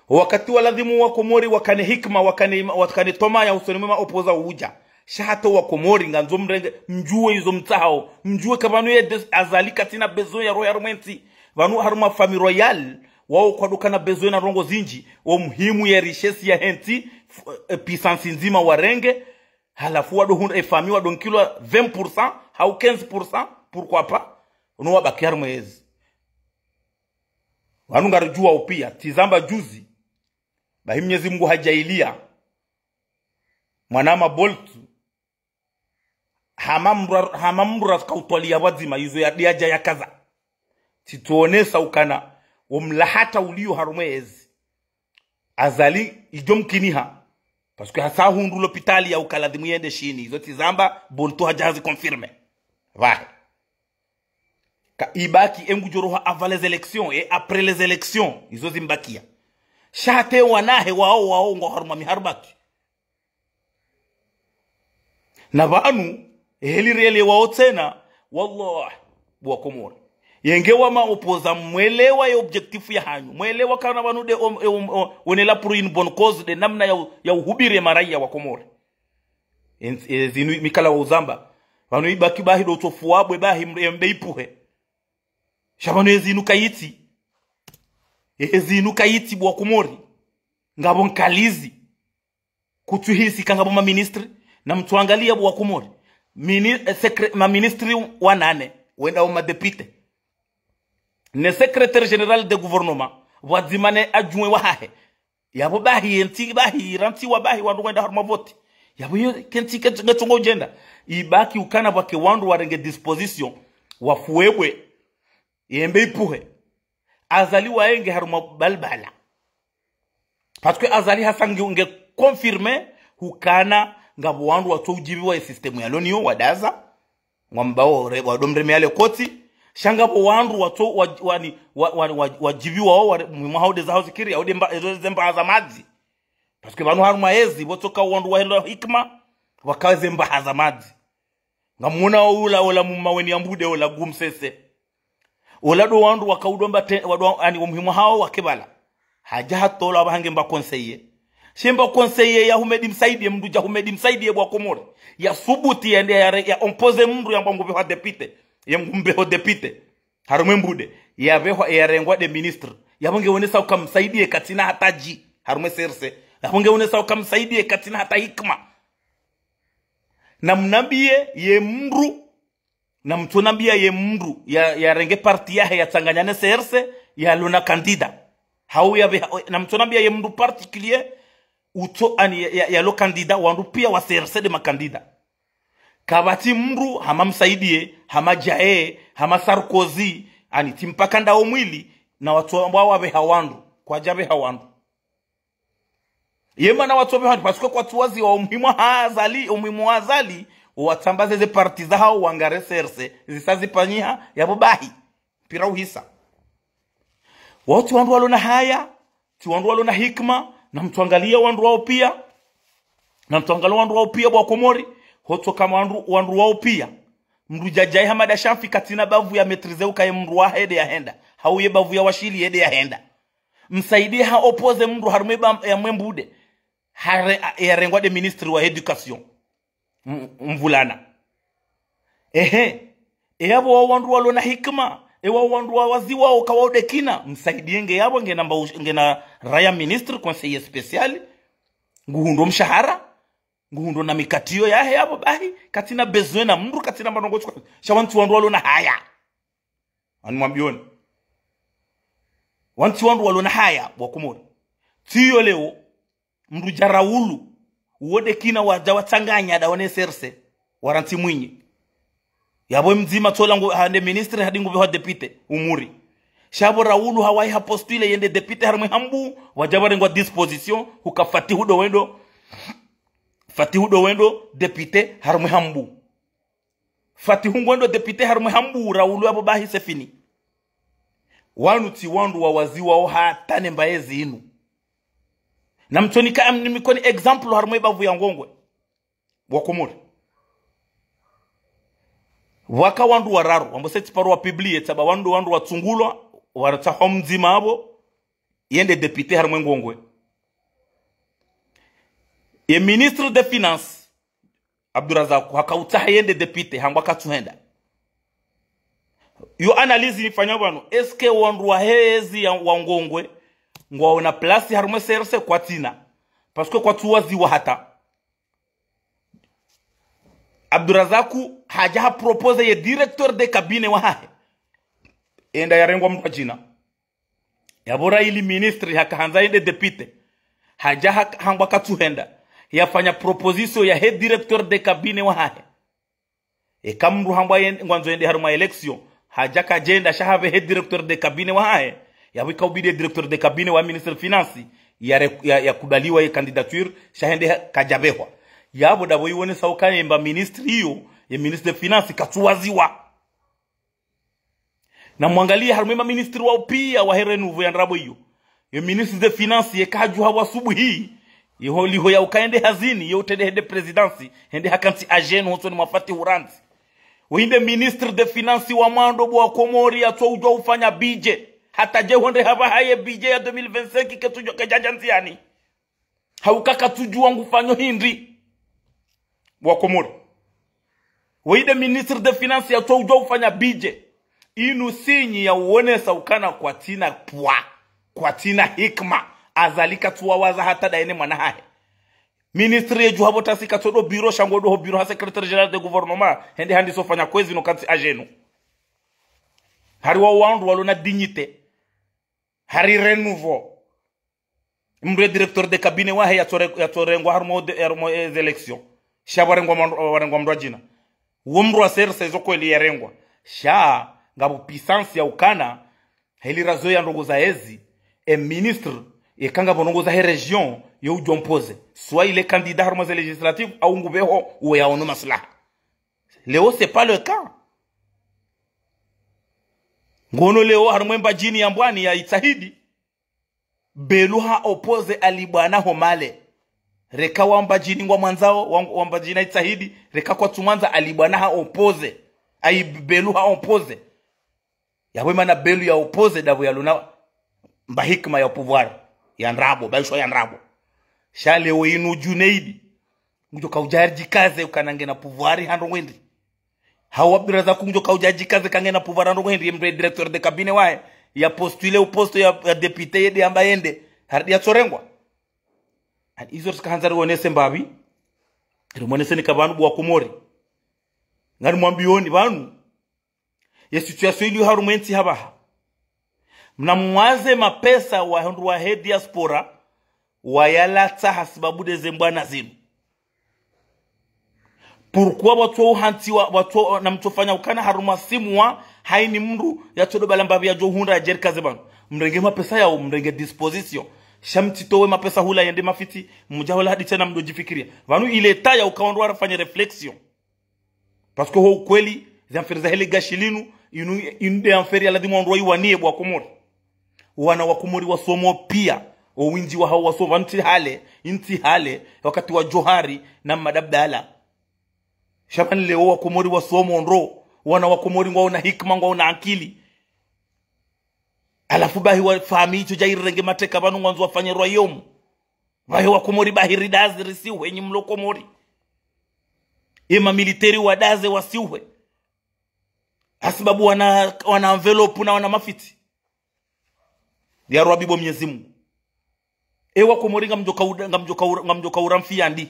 Wakati waladhimu wa Komori wakane hikma, wakane, wakane tomaya usoni mwe ma opposants udja. Sha hata wa Komori ngandzo mrenge, mdjuwe izo mtsahao, mdjuwe ka pvanu ye des-, Azali katsina besoin ya roho ya harumwa entsi. Pvanu harumwa famille royale, wao kwadokana besoin na ndrongo zindji, o muhimu ye richesse ya hentsi, f-, e, puissance ndzima warenge, halafu wadohundra e famille wadonkilwa vingt pour cent, hau quinze pour cent, pourquoi pas? Ono wabaki harumwa ezi. Wanu ngaridjuwa upia, tsizamba juzi, bahi Mnyezi Mungu hadjaaliya, mwana ma Bolt, hama mdru ra-, hama mdru rakautwaliya pvadzima, izo ya diadja ya kaza. Tsitsuonesa ukana, wo mlahata uliyo harumwa ezi. Azali, idjo mkiniha. Parce que hasa hundru lopitali ya ukaladhimu yende Shini. Izo tsizamba, Bolt hadja hazi confirmer. Pvahe. Ka ibaki e ngudjo roha avant les élections et après les élections. Izo zimbakia. Sha hata wanahe wao wao ngwao harumwa miharubaki. Na pvanu, heli rielewao tsena, wallah, bo wa Komori. Yenge wa ma opposants mwelewa ye objectif ya hanyu. Mwelewa kana pvanu nde, um, um, um, on est là pour une bonne cause nde namna ya, u-, ya uhubiri ye maraiya wa Komori. En-, e, zinu mikala wa uzamba. Pvanu ibaki bahi ndo utofu wabwe bahi mre-, mbe ipvuhe. Sha pvanu e zinu kayitsi. E zinu kayitsi bo wa Komori. Ngapvo nkalizi. Kutsuhisi ka ngapvo ma ministres, na mtsuangaliya bo wa Komori. Mini-, eh, secré-, ma ministres wanane, wenda wo ma députés. Ne secrétaire général de gouvernement, pvwadzima ne adjoint wahahe. Yapvo bahi yentsi, bahi rantsiwa, bahi wandru wenda harumwa voti. Yapvo yo kentsi, kentsi, ngetsongo udjenda. Ibaki ukana pvwake wandru warenge disposition, wafuwebwe, yembe ipvuhe. Azali waenge harumwa balbala. Parce que Azali hasa nge, nge confirmer hukana ngapvo wandru watso udjipviwa ye système ya loniyo wadaza. Ngwambao re-, wadomreme yale koti. Sha ngapvo wandru watso wa-, wani, wa-, wani, wa-, wadjipviwa wao, ware-, mwaha ude zaho zikiri, ya ude mba-, ezo zembaha za madzi. Parce que pvanu harumwa ezi, pvotsoka wandru wahelo hikima, waka zembaha za madzi. Ngamwona ola, ola mmaweni ya mbude, ola gumsese. Ola ndo wandru waka udomba te, wado, ani, omuhimu hawo wake pvala. Hadja hatolwa apvaha nge mba conseiller. She mba conseiller ya Houmed Msaidie, mndru dja Houmed Msaidie bo wa Komori. Ya subuti yende ya re, ya opposer mndru yambwa ngupvehwa député. Ye ngumbeho député. Harumwa e mbude. Yapvehwa, yarengwa nde ministre. Yapvo nge wonesa uka Msaidie katsina hata dji. Harumwa e C R C. Yapvo nge wonesa uka Msaidie katsina hata hikima. Na mnambie ye mndru, na mtsonambia ye mndru ya, yarenge parti yahe yatsanganya ne C R C, yalo na candidat. Hau yapve, na mtsonambia ye mndru particulier, utso, ani, ya, ya, yalo candidat, wandru pia wa C R C nde ma candidat. Kapvatsi mndru hama Msaidie, hama Djae, hama Sarkozy, ani, tsi mpaka ndawo mwili, na watso wambwa wapveha wandru, kwadja pveha wandru. Ye mana watso pveha wandru, parce que kwatsu waziwa omuhimu ha Azali, omuhimu wa Azali, watsambaze ze parti zahawo wangare C R C, zisa zipanyiha, yapvo bahi. Mpira uhisa. Wao tsi wandru walo na haya, tsi wandru walo na hikima, na mtsuangalia wandru wao pia, na mtsuangalia wandru wao pia bo wa Komori, hotso kama wandru, wandru wao pia. Mndru dja Djae Hamada Shanfi katsina bavu ya maîtriser uka ye mndru wahe nde yahenda. Hau ye bavu ya Washili ye nde yahenda. Msaidie ha opposer mndru harumwa e ba, ya mwe mbude. Hare, a, yarengwa nde ministre wa éducation. M, mvulana. Ehe. E yapvo wao wandru walo na hikima. E wao wandru wa waziwao ka wao nde kina. Msaidie nge yapvo ngena mba, ngena raya ministre, conseiller spécial. Nguhundro mshahara. Nguhundro na mikatio yahe yapvo bahi. Katsina besoin na mndru, katsina marongo tsuka. Sha wantsi wandru walo na haya. Ani mwambioni. Wantsi wandru walo na haya, bo wa Komori. Tsiyo leo, mndru dja Raulu, uwo nde kina wadja watsanganya ndawo ne C R C, warantsi Mwinyi. Yapvo mdzima tsola ngu, hende ministre hadi ngupvehwa député, umuri. Sha pvo Raulu hawahi ha postuler yende député harumwa e Hambu, wadja warengwa disposition, huka Fatihu ndo wendo, Fatihu ndo wendo député harumwa e Hambu. Fatihu ngwendo député harumwa e Hambu, Raulu yapvo bahi c'est fini. Wanu tsi wandru wa waziwao hata ne mba yezi inu. Na mtsonika, am, nimikoni exemple harumwa e bavu ya Ngongwe. Bo wa Komori. Pvwaka wandru wararu, wambo setsi paro wa publier, tsaba wandru, wandru watsungulwa, waratsaho mdzima yapvo, yende député harumwa e Ngongwe. Ye ministre des finances, Abdurazaku, haka utsaha yende député, hangwa katsuhenda. Yo analyse nifanya pvanu, est-ce que wandru wahe yezi ya wa Ngongwe, ngwaona place harumwa e C R C kwatsina. Parce que kwatsu waziwa hata. Abdurazaku, hadja ha proposer ye directeur de cabinet wahahe. Enda yarengwa mndru wa djina. Yapvo Raili ministre haka handza yende député. Hadja ha, hangwa katsuhenda. Yafanya proposition yahe directeur de cabinet wahahe. Eka mndru hambwa yen, ngwandzo yende harumwa élection. Hadja kadjenda sha hapvehe directeur de cabinet wahahe. Yapvo ika ubidi ye directeur de cabinet wa ministre finance. Ya re, ya, yakubaliwa ye candidature, sha hende ha, kadjapvehwa. Yapvo ndapvo iwonesa uka ye mba ministre iyo, ye ministre de finance katsu waziwa. Na mwangalie harumwa e ma ministre wao pia wahe renouveau ya ndrabo iyo. Ye ministre de finance ye kadjuha wa subuhi. Ye ho liho ya uka yende hazini, ye utrende hende présidence, hende hakantsi à genoux hosoni mwa Fatihu randzi. Wo inde ministre de finance wa mwando bo wa Komori yatso udjua ufanya budget. Hata dje hwende hapvaha ye budget ya deux mille vingt-cinq ketsudjua kedjadja ndziani. Hauka katsudjua ngufanyo hindri. Bo wa Komori. Wo inde ministre de finance yatso udjua ufanya budget. Inu signe ya uonesa ukana kwatsina pwa, kwatsina hikima. Azali katsu wawaza hata ndaye ne mwana hahe. Ministre yedjuha pvo tasi katso ndo bureau, sha ngo ndo ho bureau ha secrétaire général de gouvernement, hende handiso fanya kwezi no kantsi à genoux. Hari wao wandru walo na dignité. Hari renouveau. Mndru ye directeur de cabinet wahe yatso re, yatso rengwa harumwa de, harumwa, eh, ze élection. Sha pvarengwa mndru, pvarengwa mndru wa djina. Wo mndru wa C R C zo kweli yarengwa. Sha, ngapvo puissance ya ukana, heli razo ya ndrongoo za yezi, e ministre, eka ngapvo ndrongoo zahe région, yo udjo imposer. Soit il est candidat harumwa ze législatives, au ngupveho, uwo yaono maslaha. Leo, c'est pas le cas. Ngono leo, harumwa e Mbadjini ya Mbwani ya Itsahidi, Belu ha opposer Ali Bwana ho Male. Reka wa Mbadjini ngwamwandzao, wa, wa Mbadjini Itsahidi, reka kwatsumwandza Ali Bwana ha opposer. Ayi Belu ha opposer. Yapvo imana Belu ya opposé ndapvo yalona mba hikima ya pouvoir ya ndrabo, baishwa ya ndrabo. Sha leo inu Junaid, ngudjo kaudja ridjikaze ukana ngena pouvoir ha ndrongoo hindri. Hau Abdourazak ngudjo kaudja ridjikaze ka ngena pouvoir ha ndrongoo hindri, ye mndru ye directeur de cabinet wahe, ya postulé o poste ya, ya député yende amba yende, harudi yatsorengwa. Ani izo ritsika handza riwonese mbapvi, rimonese ni ka pvanu bo wa Komori. Ngani mwambiyoni pvanu. Ye situation iliyo harumwa entsi hapvaha. Mna mwaze mapesa wandru wahe diaspora, wayalatsa hasibabu ndeze mbwana zinu. Pourquoi watso uhantsiwa, watso, na mtsofanya ukana harumwa six mois, haini mndru yatsodo bala mbapvi yadjo hundra yadje rikaze pvanu. Mrenge mapesa yawo, mrenge disposition. Sha mtsitowe mapesa hula yende mafiti, mdja hula hadi tsena mdo djifikiria. Pvanu il est temps ya uka wandru warafanye réflexion. Parce que ho ukweli, ze affaire zahe le gashi linu, inu, inu nde affaire ya ladhimu wandru wayiwaniye bo wa Komori. Wana wa Komori wasomo pia, owindji wahawo wasomo, pvanu tsi hale, intsi hale, wakati wa Djohar na Mmadi Abdallah. Sha pvanu leo wa Komori wasomo ndro, wana wa Komori ngwaona hikima, ngwaona akili. Halafu bahi wa famiyi itsodja irirenge mateka pvanu ngwandzo wafanye royaume. Pvahe wa Komori bahi ridaze risiuhwe nyi mlo Komori. Ye mamiliteri wadaze wasiuhwe. Hasibabu wana, wana enveloppe na wana mafiti. Ya Rabbi bo Mnyezi Mungu. Ewa Komori ngamdjo kauda, ngamdjo kaura, ngamdjo kaura mfi yandi.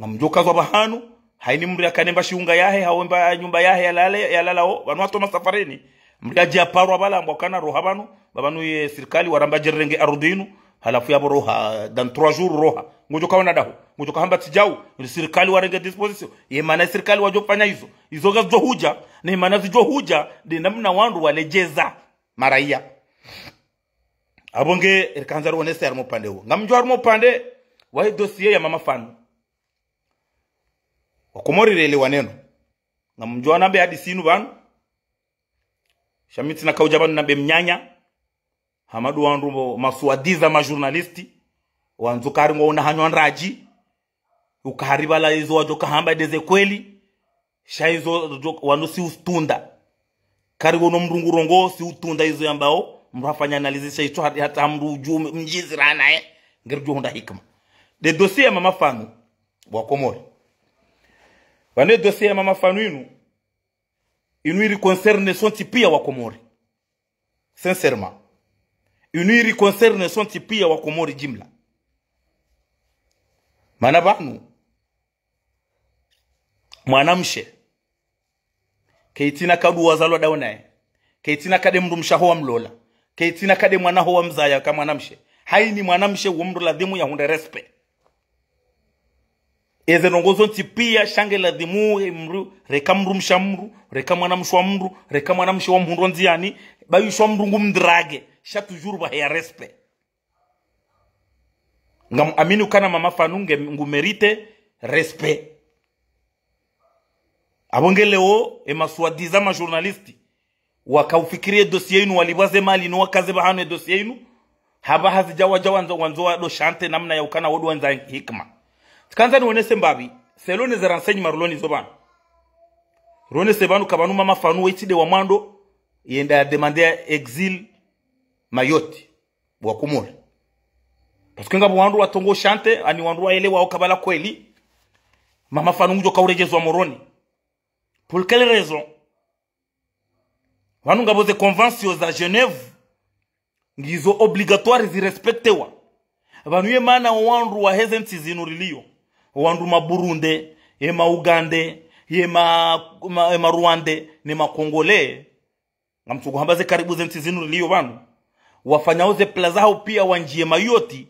Ngamdjo kazwa pvahanu, haini mndru yakane mba shiunga yahe, hau mba nyumba yahe yalale, yalalao, pvanu hatoma safarini. Mndru yadje yaparwa pvala, ambwa kana roha pvanu, ba pvanu ye sirikali waramba dje rirenge ardhwi inu, halafu yapvo roha, dans trois jours roha. Ngodjo kaona daho, ngodjo kahamba tsi djau, sirikali warenge disposition. Ye mana sirikali wadjo fanya izo. Izo ngazidjo hudja, ne mana zidjo hudja, nde namna wandru waledjeza maraiya. Apvo nge, rikandza riwonese harumwa upande uwo. Ngamdjo harumwa upande, wahe dossier ya Mama Fanu. Wa Komori relewane no. Ngamdjo nambe hadisi inu pvanu. Sha mi tsina kaudja pvanu nambe mnyanya. Hama ndo wandru mbo maswadiza ma journaliste. Wandzo kari ngwaona hanywa ndradji. Ukari pvala izo wadjo kahamba ndeze kweli. Sha izo djo, wanu si usitunda. Kari wono mndru ngurongo si utunda izo yambao. Mndru hafanya analyse sha itso hata, hata mndru udju mdjizira naye. Ngeri djo hundra hikima. Nde dossier ya Mama Fanu. Bo wa Komori. Pvanu ye dossier ya Mama Fanu inu. Inu iri concerne sontsi pia wa Komori. Sincèrement. Inu iri concerne sontsi pia wa Komori jimla. Mana pvanu. Mwanamshe. Kayitsina ka ndo wazalwa ndawo naye. Kayitsina ka nde mndru mshe waho wamlola. Kayitsina ka nde mwana waho wamzaya ka mwanamshe. Haini mwanamshe uwo mndru ladhimu yahundre respect. Eze ndrongoo zontsi pia sha nge ladhimu mndru, reka mndru mshe wa mndru, reka mwanamshe wa mndru, reka mwanamshe wa mhundro ndziani, ba yisho mndru ngumdrage, sha toujours pvahe ya respect. Ngam amini ukana Mama Fanu nge ngu mérite respect. Apvo nge leo, e maswadiza ma journaliste. Wakaufikiri e dossier inu, walipvwa ze mali, no wakaze pvahanu e dossier inu. Hapvaha zidja wadja wandzo, wandzo wado shante namna ya ukana wodo wandza hikima. Tsikandza niwonese mbapvi, selon ze renseignements rilo nazo pvanu. Ronese pvanu ka pvanu Mama Fanu wetsi nde wa mwando, yenda ya demander exil Mayotte. Bo wa Komori. Parce que ngapvo wandru watrongo shante, ani wandru waelewa uka pvala kweli. Mama Fanu ngudjo kauredjezwa Moroni. Pour quelle raison ? Pvanu ngapvo ze conventions za Genève, ngizo obligatoire zirespectewa. Pvanu ye mana wandru waheze ntsi zinu riliyo. Wandru ma Burundais, ye ma Ougandais, ye ma, ma, ye ma Rwandais, ne ma Congolais. Ngamtsuku hamba ze karibu ze ntsi zinu riliyo pvanu. Wafanyao ze plaza hao pia wandjiye Mayotte,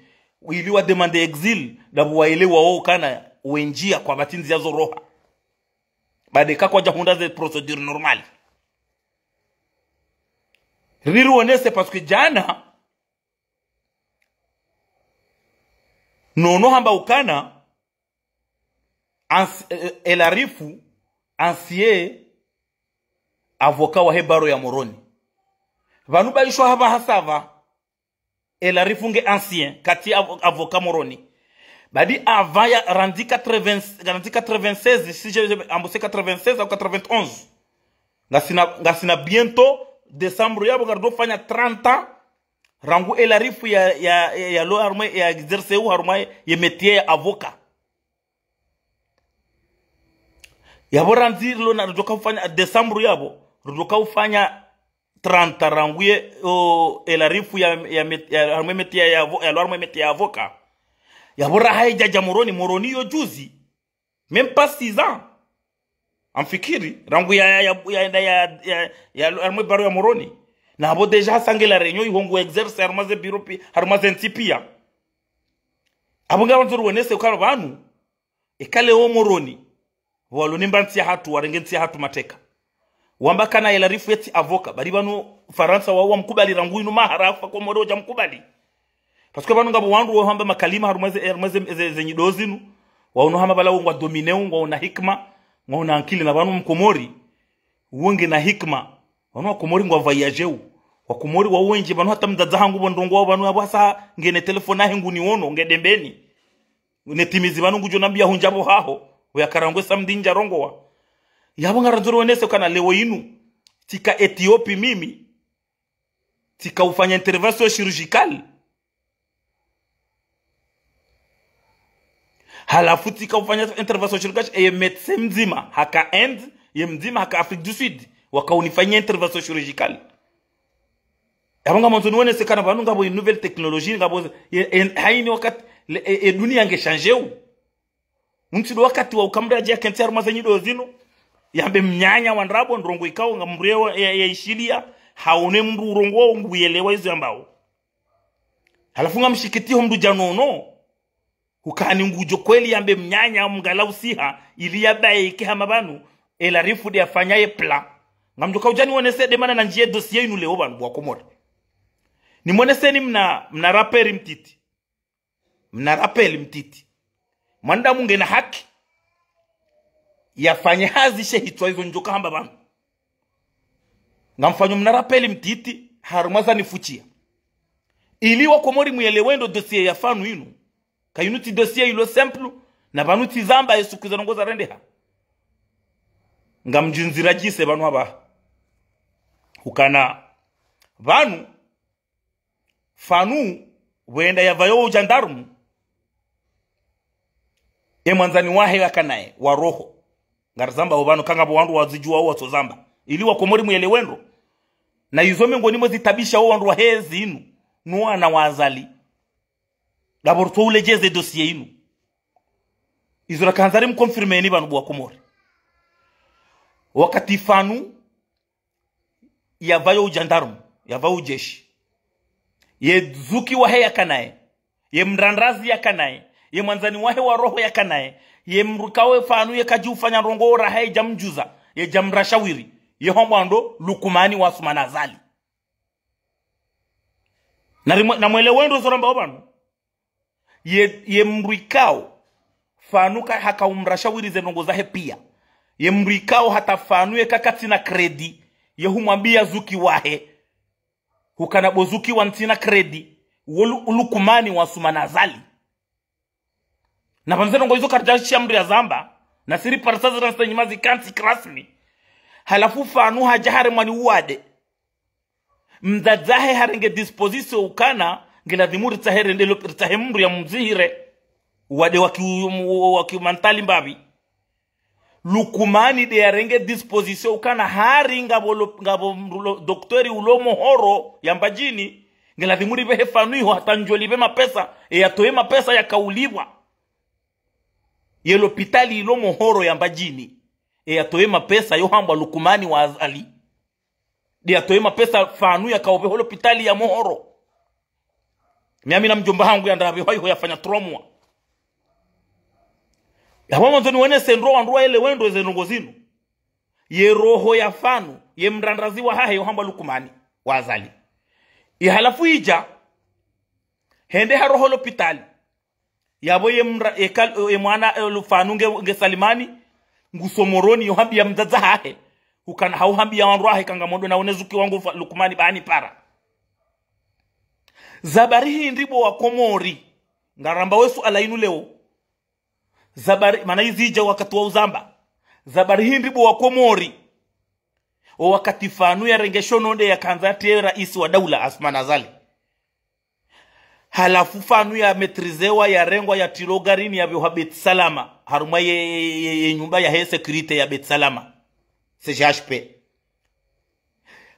ili wa demander exil, ndapvo waelewa wo ukana wendjiya kwa pvatsi ndziya zo roha. Baada ka kwadja hundra ze procédure normale. Riri wonese parce que djana, nono hamba ukana, ans-, eh, El Arif, ancien avocat wahe barreau ya Moroni. Pvanu baishwa hapvaha sava, El Arif nge ancien, katsi avo-, avocat Moroni. Badi avant ya, randzi quatre-vingts, randzi quatre-vingt-seize, si je, je, ambo c'est quatre-vingt-seize ou quatre-vingt-onze. Ngasina, ngasina bientôt décembre yapvo ngaridjofanya trente ans, rangu elarifu ya, ya, ya, yalo harumwa, ya exerceu harumwa ye métier ya avocat. Yapvo randzi rilo na ridjoka ufanya décembre yapvo, ridjoka ufanya trente ans rangu ye, o, elarifu ya, ya, met-, ya, harumwa métier ya, ya, avo-, yalo harumwa métier ya avocat. Yapvo raha idjadja Moroni, Moroni yo juzi. Même pas six ans. Ngamfikiri, rangu ya, ya, ya, ya, ya, ya, ya, harumwa barua ya Moroni. Na apvo déjà hasa nge La Réunion, iho ngu exerce harumwa ze bureau pi-, harumwa ze ntsi pia. Apvo ngawandzo riwonese ukana pvanu, eka leo Moroni, walo nemba ntsi yahatru, warenge ntsi yahatru mateka. Wamba kana elarifu yetsi avocat, bali pvanu Farantsa wa, wamkubali rangu inu maha rafa Komori wadja mkubali. Parce que pvanu ngapvo wandru wahamba makalima harumwa ze, harumwa ze, ze, ze nyido zinu. Waono hama pvala wo ngwa domineu, ngwaona hikima, ngwaona ankili na pvanu Mkomori. Wo ngena hikima. Pvanu Wakomori ngwa voyageu. Wakomori wao wendji, pvanu hata mdzadze hangu pvo ndrongoo, pvanu apvo hasa ngena telefoni yahe nguniono, nge Dembeni. Netimizi pvanu ngudjo nambia hundja pvo haho, uyakarangwe samedi ndjarongoa. Yapvo ngarandzo riwonese ukana leo inu, tsika Ethiopie mimi, tsika ufanya intervention chirurgicale. Halafu tsika ufanya intervention chirurgicale, eye médecin mdzima, haka Inde, ye mdzima, haka Afrique du Sud, waka unifanya intervention chirurgicale. Yapvo ngamwandzo niwonese kana pvanu ngapvo ye nouvelle technologie, ngapvo, ye, e, haini wakati, le, e, e dunia nge changeu. Ntsi ndo wakati wa ukamdra dja kentsi harumwa ze nyido zinu. Yambe mnyanya wa ndrabo ndrongoo ikao ngamreo ya, ya ishilia. Haone mndru urongoao nguyelewa izo yambao. Halafu ngamshikitiho mndru djanono. Hukani ngudjo kweli yambe mnyanya mngala usiha ili yabaye ike hama pvanu. Elarifu nde yafanya ye plan. Ngamdjoka udja niwonese nde mana nandjiye dossier inu leo pvanu bo Wakomori. Nimwoneseni mna, mna rappel mtiti. Mna rappel mtiti. Mwanadamu ngena haki yafanye hazi she hitswa izo ndjoka hamba pvanu. Ngamfanyo mna rappel mtiti, harumwa zanifuchia. Ili Wakomori mwelewe ndo dossier ya Fanu inu. Kayinu tsi dossier ilo simple, na pvanu tsi zamba ye suku za ndrongoo zarendeha. Ngamdjundzira djise pvanu apvaha. Ukana pvanu Fanu, wenda yapvayo ujandarmu, e mwandzani wahe yakanaye, wa roho. Ngarizambao pvanu, kangapvo wandru wazidjuwao watsozamba. Ili Wakomori mwelewe ndro. Na izo mengoni mwa zitabisha wo wandru wahe zinu, no wana wa Azali. D'abord, tso uledjeze dossier inu. Izo rakandza rimconfirmeni pvanu bo Wakomori. Wakati Fanu, yapvayo ujandarmu, yapvayo ujeshi. Ye zuki wahe yakanaye, ye mrandrazi yakanaye, ye mwandzani wahe wa roho yakanaye, ye mdru ikao Fanu yekadji ufanya ndrongoo raha yedjamdjuza, yedjamrashawiri, ye hwambwa ndo Lukumani wa Asumani Azali. Na rimwe-, na mwelewe ndro zo rambao pvanu. Ye, ye mdru ikao Fanu ka, haka umrashawiri ze ndrongoo zahe pia. Ye mdru ikao hata Fanu yeka katsina crédit, ye humwambia zuki wahe. Hukana bo zuki wa ntsina crédit, wo Lu-, Lukumani wa Asumani Azali. Na pvanu ze ndrongoo izo karidja shia mdru yazamba, na siri parisa zira nse nyima zikantsi kirasmi. Halafu Fanu hadja haremwa ni uwade. Mdzadze wahe harenge disposition ukana, ngiladhimu ritsahe rende lo-, ritsahe mdru yamzihire. Uwade waki, waki mantali mbapvi. Lukumani nde yarenge disposition ukana hari ngapvo lo-, ngapvo mdru lo-, dokteri ulo Mohoro ya Mbadjini. Ngiladhimu ripvehe Fanu iho hata ndjo lipve mapesa, e yatowe mapesa yakaulipvwa. Ye lopitali ilo Mohoro ya Mbadjini. E yatowe mapesa yo hambwa Lukumani wa Azali. Nde yatowe mapesa Fanu yakaupve ho lopitali ya Mohoro. Mi ami na mdjomba hangu yandrapve hwa iho yafanya trois mois. Yapvo mwandzo niwonese ndro wandru waelewe ndro ze ndrongoo zinu. Ye roho ya Fanu, ye mrandrazi wahahe yo hambwa Lukumani wa Azali. Ye halafu idja, hende ha roho lopitali. Yapvo ye mra-, ye kal-, ye mwana, e, lu-, Fanu nge, nge Salimani, nguso Moroni, yo hambia mdzadze wahahe. Hukana hau hambia wandru wahe kanga mondo na wone zuki wangu Fa-, Lukumani pvani para. Za bari hindri bo Wakomori. Ngaramba we suala inu leo. Za bari, mana izidja wakati wa uzamba. Za bari hindri bo Wakomori. O wakati Fanu yarenge shono nde yakandza yatrie raisi wa daula Assoumani Azali. Halafu Fanu yamaîtrisewa, yarengwa, yatrilwa garini, yapvehwa Beit Salama, harumwa ye, ye, ye, ye nyumba yahe sécurité ya Beit Salama, C G H P.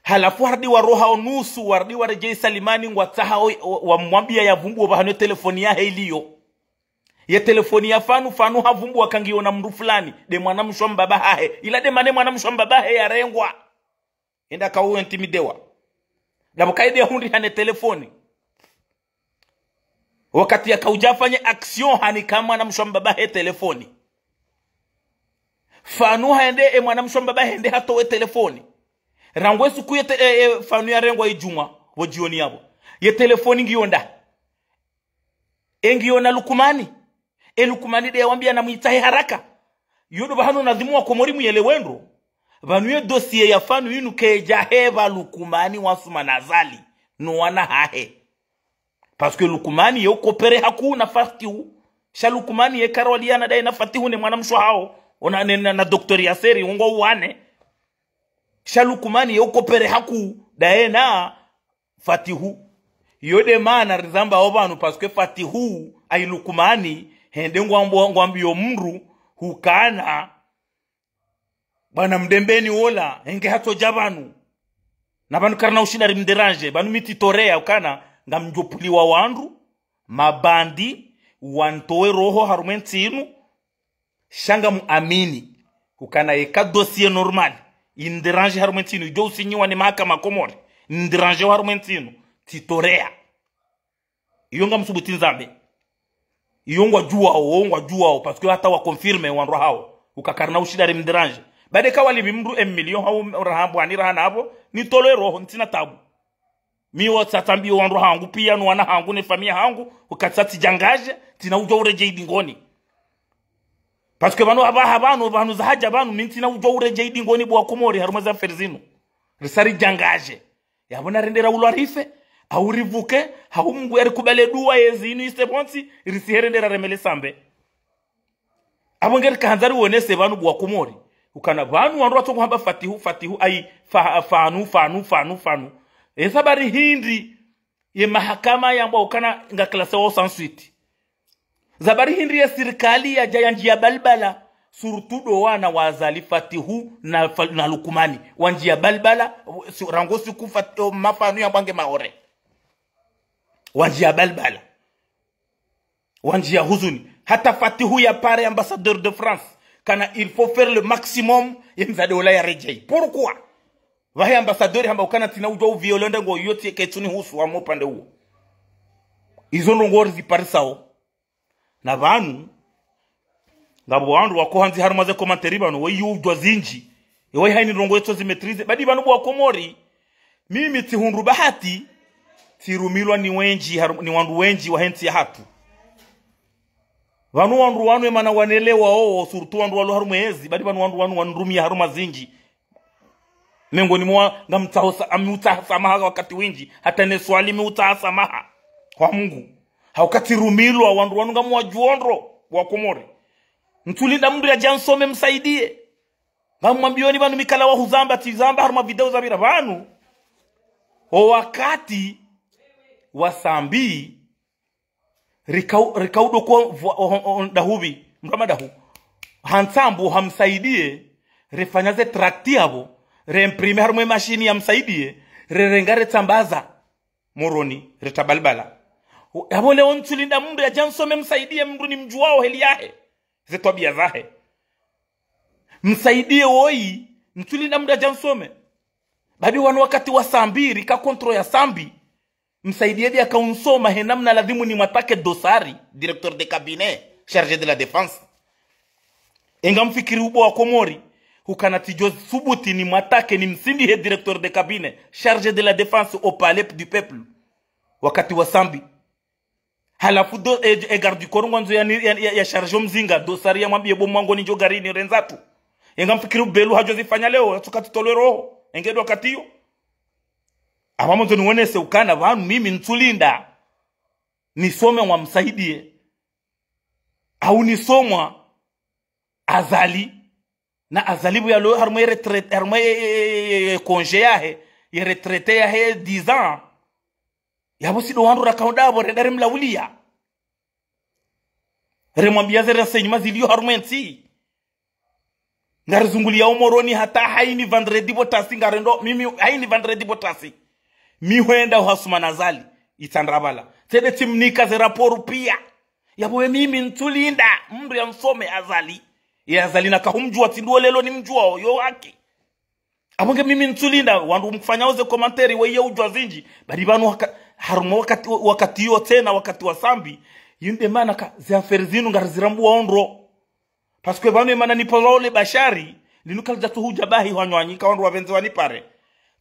Halafu harudi waroha onusu, warudi waredjei Salimani, ngwatsaha o, o, wamwambia yavumbuwe pvahanu ye telefoni yahe iliyo. Ye telefoni ya Fanu, Fanu havumbuwa ka ngiyo na mndru fulani, nde mwanamshe wa mbaba hahe. Ila nde mana ye mwanamshe wa mbaba hahe yarengwa. Enda kauwe intimidewa. Ndapvo kaidi yahundriha ne telefoni. Wakati yakaudja afanye action, hanika mwanamshe wa mbaba hahe telefoni. Fanu hende, e mwanamshe wa mbaba hahe hende hatowe telefoni. Rangu ye suku ye te-, e, e, Fanu yarengwa idjumwa, pvo djioni yapvo. Ye telefoni ngiyo nda. E ngiyo na Lukumani. E Lukumani nde yawambia namwitsahe haraka. Iyo ndo pvahanu nadhimu wa Komori muyelewe ndro. Pvanu ye dossier ya Fanu inu kaidja hepva Lukumani wa Assoumani Azali no wana hahe. Parce que Lukumani ye ukopere hakuu na Fatihu. Sha Lukumani ye karwaliana ndaye na Fatihu ne mwanamshe hawo. Ona ne, na, na Docteur Yasseri, wo ngwauwane. Sha Lukumani ye ukopere hakuu ndaye na Fatihu. Iyo nde mana rizambao pvanu, parce que Fatihu, ayi Lukumani, hende ngwambo, ngwambio mndru, hukana, bwana Mdembeni wola, henge hatsodja pvanu. Na pvanu karina ushinda rimdéranger, pvanu mi tsitorea, hukana, ngamdjopuliwa wandru, mabandi, wantowe roho harumwa entsi inu, sha ngamuamini ukana yeka dossier normal, indéranger harumwa entsi inu, idjo usinyiwa ni mahakama Komori, indéranger harumwa entsi inu, tsitorea. Iyo ngamsubuti nizambe. Iyo ngwadjuwao, wo ngwadjuwao, parce que hata wa confirmer wandru hawo, uka karina ushinda rimdéranger. Bade kawalipvi mndru un million hau raha mbwani raha napvo, nitolwe roho, ntsina tabu. Mi wo tsatsambiyo wandru hangu pia, no wana hangu, ne famille hangu, uka tsatsi djangadje, tsina udjo uredjei dingoni. Parce que pvanu hapva, hapvanu, pvanu zahadja pvanu, mi ntsina udjo uredjei dingoni bo wa Komori, harumwa ze affaire zinu. Risa ridjangadje. Yapvo narende raulwa rife, hau ripvuke, hau Mungu yarikubale dua yezi inu ise pvontsi, risiherende raremele sambe. Apvo ngerikahandza riwonese pvanu bo wa Komori. Ukana pvanu wandru watsoku hamba Fatihu, Fatihu, ayi, fa-, Fanu, Fanu, Fanu, Fanu. Esa bari hindri ye mahakama yambwa ukana nga classé sans suite. Za bari hindri ye sirikali yadja yandjia balbala. Surtout ndo wana wa Azali Fatihu na Fa-, na Lukumani. Wandjia balbala, si-, rangu siku Fat-, o, ma Fanu yambwa nge Maore. Wandjia balbala. Wandjia huzuni. Hata Fatihu yapare ambassadeur de France. Kana il faut faire le maximum, ye mdzadze ola yaredjei. Pourquoi? Pvahe ambassadeur hamba ukana ntsina udjo uvioler ndrongoo iyo tsi ketsunihusu wa mopvande uwo. Izo ndrongoo riziparisao. Na pvanu, ngapvo wandru wakohandzi harumwa ze commentaire pvanu, weyi udjuwa zindji. Ewe haini ndrongoo yetso zimaîtriser. Badi pvanu bo wa Komori, mimi tsihundru bahati, tsirumilwa ni wendji, haru-, ni wandru wendji wahe ntsi yahatru. Pvanu wandru wanu emana wanelewa owo, surtout wandru walo harumwa ezi, badi pvanu wandru wanu wanirumia harumwa zindji. Mengoni mwa ngamtsaho sa-, ami utsaha samaha wakati windji, hata ne swali mi utsaha samaha kwa Mungu. Hauka tsirumilwa wandru wanu ngamwadjuo ndro wa Komori. Ntsulinda mndru yadje ansome msaidie. Ngamwambioni pvanu mikala wahuzamba, tsizamba harumwa video zapvira pvanu. O wakati wa Sambi, rikau-, rikaudo kwa vwa-, o-, o-, o-, ndahupvi, mndru wa madahu. Hantsambu hamsaidie, refanya ze tract yapvo, reimprime harumwa emashini ya msaidie, rerenga retsambaza Moroni, reta balbala. Yapvo leo ntsulinda mndru yadje ansome msaidie mndru nimdjuwao heli yahe. Ze twabia zahe. Msaidie woyi, ntsulinda mndru yadje ansome. Badi wanu wakati wa Sambi, rika contrôle ya Sambi. Msaidie nde yakaunsoma he namna ladhimu nimwattaque Dossari, directeur de cabinet, chargé de la défense. Enga mfikiri ubo wa Komori, hukana tsidjo subuti nimwattaque nimsindihe directeur de cabinet, chargé de la défense au palais du peuple. Wakati wa Sambi. Halafu do, e, e garde du corps ngwandzo ya, ya, ya, ya chargé omzinga, Dossari yamwambie bo mwango nidjo garini rendza tu. Enga mfikiri ubelu hadjo zifanya leo, hatsuka tsitolwe roho. Enge ndo wakati iyo. Apva mwandzo niwonese ukana pvanu mimi ntsulinda nisome wa msaidie. Au nisomwa Azali. Na Azali pvo yalo harumwa ye retraite, harumwa ye, ye, ye, ye, ye congé yahe, ye retraite yahe dix ans. Yapvo si ndo wandru rakaonda pvo renda rimlaulia. Remwambia ze renseignements zilio harumwa entsi. Ngarizunguliao Moroni hata haini vendredi pvo tasi ngarendo, mimi haini vendredi pvo tasi. Mi hwenda uhasuma na Azali, Itsandrabala. Tsende tsimnika ze raporo pia. Yapvo we mimi ntsulinda, mndru ya nsome Azali. Ye Azali naka humdjua tsi ndo leo nimdjuao, yo haki. Apvo nge mimi ntsulinda, wandru mkufanyao ze commentaires, weye udjua zinji. Bali pvanu waka-, harumwa wakati, wakati yo tsena, wakati wa Sambi. Yinde mana ka, ze affaires zinu ngarizirambuao ndro. Parce que pvanu emana nipolole Bashari, linu kalidja tsuhudja bahi hwanywanyi, ka wandru wapvendze wanipare.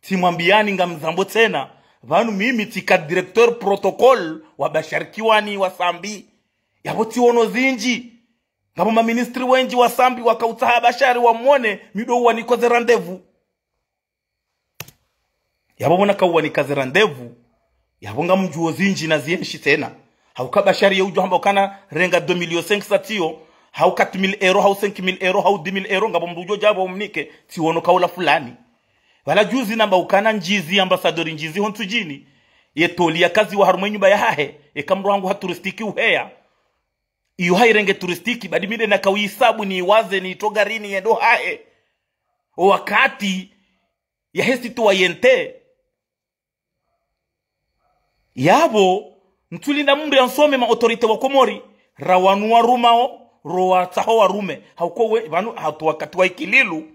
Tsimwambiani ngamzambo tsena, pvanu mimi tsika directeur protocole wa Bashari Kiwani wa Sambi. Yapvo tsiono zinji. Ngapvo maministri wenji wa Sambi wakautsaha Bashari wamwone, mi ndo uwanika ze rendez-vous. Yapvo pvo naka uwanika ze rendez-vous, yapvo ngamdjuo zinji na zienshi tsena. Hauka Bashari ye udjo hamba ukana renga deux millions cinq cents tsiyo, hau quatre mille euros, hau cinq mille euros, hau dix mille euros, ngapvo mndru udjo dja pvo umnike, tsiono kaula fulani. Pvala juzi namba ukana Ndjizi, ambassadeur Ndjizi ho Ntsudjini, ye toli yakaziwa harumwa enyumba yahahe, eka mndru hangu ha touristique uheya. Iyo hairenge touristique, badi mi nde naka uyisabu niiwaze niitoe garini yende hahe. O wakati yahe citoyenneté. Yapvo, ntsulinda mndru ya nsome ma autorités wa Komori, ra wanu warumao, ro watsaho warume. Hauka we, pvanu, hatu wakati wa Ikililu.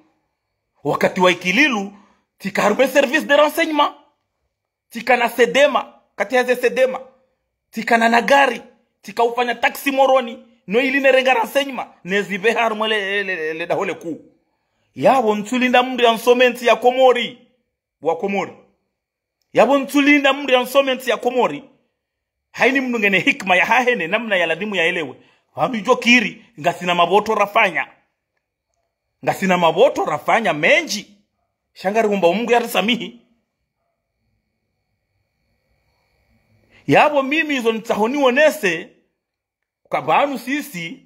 Wakati wa Ikililu, tsika harumwa service de renseignement. Tsikana Sedema, kati yaze Sedema. Tsikana na gari, tsika ufanya taxi Moroni, no ili nerenga renseignements, nezipveha harumwa le, le, le, le daho le kuu. Yapvo ntsulinda mndru ya nsome ntsi ya Komori, wa Komori. Yapvo ntsulinda mndru ya nsome ntsi ya Komori. Haini mndru ngena hikima yahahe ne namna ya lazimu yaelewe. Pvanu idjo kiri, ngasina mapvoto rafanya. Ngasina mapvoto rafanya menji. Sha ngariomba Mungu yarisamihi. Yapvo mimi izo nitsaho nionese, uka pvanu sisi,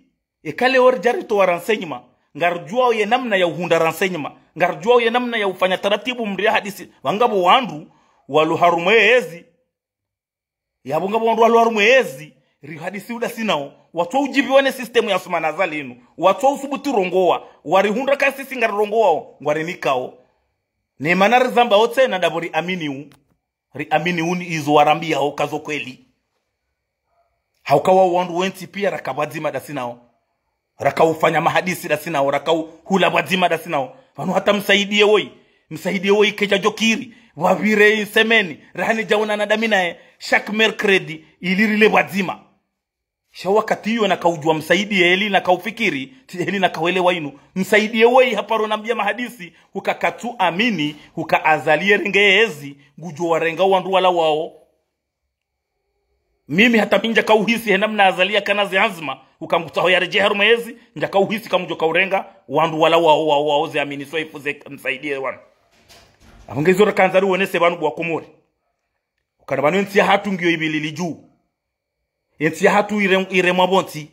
eka leo ridja ritoa renseignements, ngaridjuao ye namna ya uhundra renseignements, ngaridjuao ye namna ya ufanya taratibu mndru ya hadisi, pvanu ngapvo wandru, walo harumwa ezi, yapvo ngapvo wandru walo harumwa ezi, rihadisi udasi nao, watso udjipviwa ne système ya Assoumani Azali inu, watso usubutu rongoa, warihundra ka sisi ngarirongoao, ngwarinikao. Ne mana rizambao tsena ndapvo riaminiu, riaminiu ni izo warambiao kazo kweli. Hauka wao wandru wentsi pia raka pvwadzima dasi nao. Raka ufanya mahadisi dasi nao, raka u-, hula pvwadzima dasi nao. Pvanu hata Msaidie woyi, Msaidie woyi kedja djokiri, pvwapvire insemeni, raha nidjaonana dami naye, chaque mercredi, ili rile pvwadzima. Sha wakati iyo naka udjua Msaidie heli naka ufikiri, tsi heli naka uelewa inu. Msaidie woyi haparo nambia mahadisi, huka katsu amini, huka Azali yerenge ezi, ngudjo warenga wandru wala wao. Mimi hata mi ndjaka uhisi he namna Azali yakana ze anzma, uka ngutsaho yaredjehe harumwa ezi, ndjaka uhisi ka ngudjo ka urenga wandru wala wao, wao, wao, ze amini swa ifu ze Msaidie wanu. Apvo nge izo rakandza riwonese pvanu bo wa Komori. Ukana pvanu entsi yahatru ngiyo ipvilili dju. Entsi yahatru ire-, iremwa pvontsi.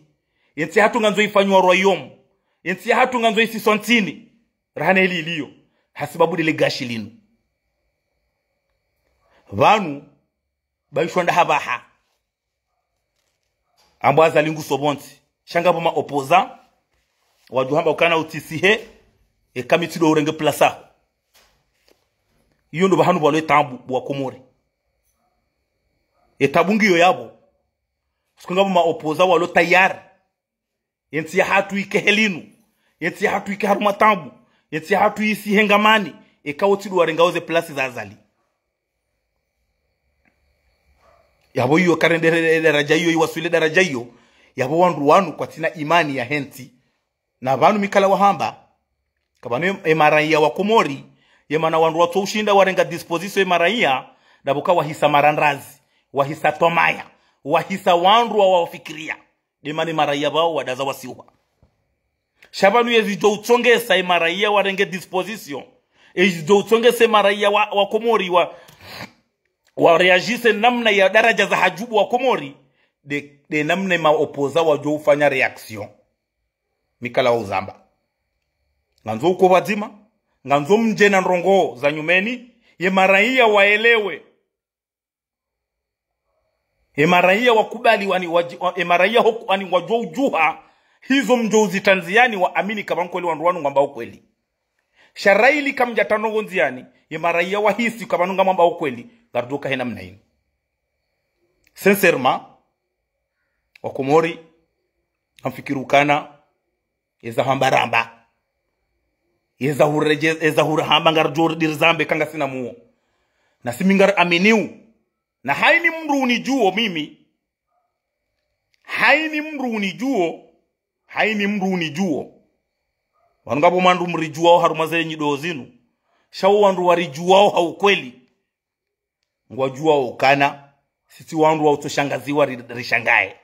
Entsi yahatru ngandzo ifanywa royaume. Entsi yahatru ngandzo isiswa ntsini. Raha ne heli iliyo. Hasibabu ndele gashi linu. Pvanu, pvaishwa nda hapvaha. Ambwa Azali nguso pvontsi. Sha ngapvo ma opposants, wadjo hamba ukana utsisihe, eka mi tsi ndo urenge place yaho. Iyo ndo pvahanu pvwalo etabu, bo wa Komori. Etabu ngiyo yapvo. Siku ngapvo ma opposants walo tayari. Entsi yahatru ike heli inu. Entsi yahatru ike harumwa tabu. Entsi yahatru isihe ngamani. Eka wo tsi ndo warengao ze place za Azali. Yapvo iyo karende re-, re-, daraja iyo, iwaswili daraja iyo. Yapvo wandru wanu kwatsina imani yahe ntsi. Na pvanu mi kala wahamba. Ka pvanu em-, emaraiya wa Komori. Ye mana wandru watso ushinda warenga disposition emaraiya. Ndapvo ka wahisa marandrazi. Wahisa twamaya. Wahisa wandru wa wafikiria. Nde mana emaraiya pvao wadaza wasiuha. Sha pvanu yezidjo utsongesa emaraiya warenge disposition. Ezidjo utsongesa emaraiya wa, wa Komori wa, wa réagisse namna ya daraja za hadju bo wa Komori. Nde, nde namna ema opposants wadjo ufanya réaction. Mi kala wa uzamba. Ngandzo uko pvadzima, ngandzo mdje na ndrongoo za nyumeni, ye maraiya waelewe. Ye maraiya wakubali wani waji-, wa-, ye maraiya hoku-, wani wadjuwa udjuha, hizo mdjo uzitria ndziani waamini kamba nkweli wandru wanu ngwambao ukweli. Sha raili kamdjatria ndrongoo ndziani, ye maraiya wahisi kamba ngamwambao ukweli, ngarudjo uka he namna inu. Sincèrement, Wakomori, ngamfikiri ukana, eza hamba ramba. Eza huredje-, eza hurahamba ngarudjo ridiri zambe eka ngasina muo. Na si mi ngariaminiu. Na haini mndru unidjuo mimi. Haini mndru unidjuo. Haini mndru unidjuo. Wanu ngapvo mwandru mridjuwao harumwa ze nyidoo zinu. Sha wo wandru waridjuwao ha ukweli. Ngwadjuwao ukana, si tsi wandru wa utsoshangaziwa ri-, rishangaye.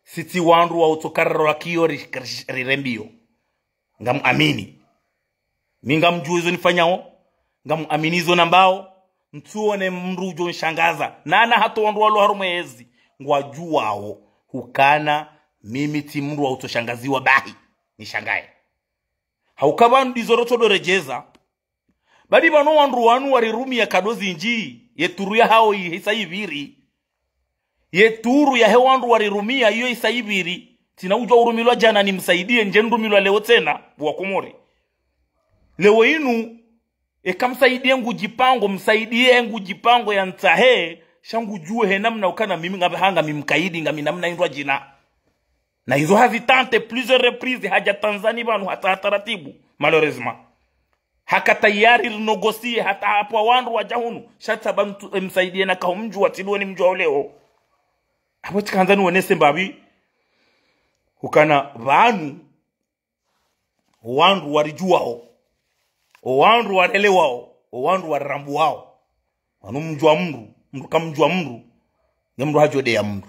Si tsi wandru wa utsokararwa kiyo ri-, ri-, rirembiyo. Ngamuamini. Mi ngamdjuo izo nifanyao, ngamuamini izo nambao, ntsuone mndru udjo nshangaza. Nana hata wandru walo harumwa ezi, ngwadjuwao ukana, mimi tsi mndru wa utsoshangaziwa bahi, nishangaye. Hauka pvanu ndizo rotsodoredjeza, badi pvanu wandru wanu warirumia nkado zindji, ye turu yahao yi hisa ipviri. Ye turu yahe wandru warirumia iyo hisa ipviri. Tsina udjuwa urumilwa djana nimsaidie, ndje nrumilwa leo tsena, Wakomori. Leo inu, eka msaidie ngudjipango, msaidie ngudjipango yantsahe, sha ngudjuwe he namna ukana mimi ngapve hanga mimi mkaidi, ngami namna indrwadjina. Na izo hazitente plusieurs reprises, hadja Tanzanie pvanu hata ha taratibu, malheureusement. Haka tayari rinégocier hata hapvwa wandru wadja hunu, sha tsi amba mtu, eh, msaidie na kaho mdjuwa tsi ndo ni mdjuwao leo. Apvo tsikandza niwonese mbapvi, ukana pvanu, owandru waridjuwao, owandru warelewao, owandru warirambuwao. Pvanu mdjuwa mndru, mndru kamdjuwa mndru, nge mndru hadjo deya mndru.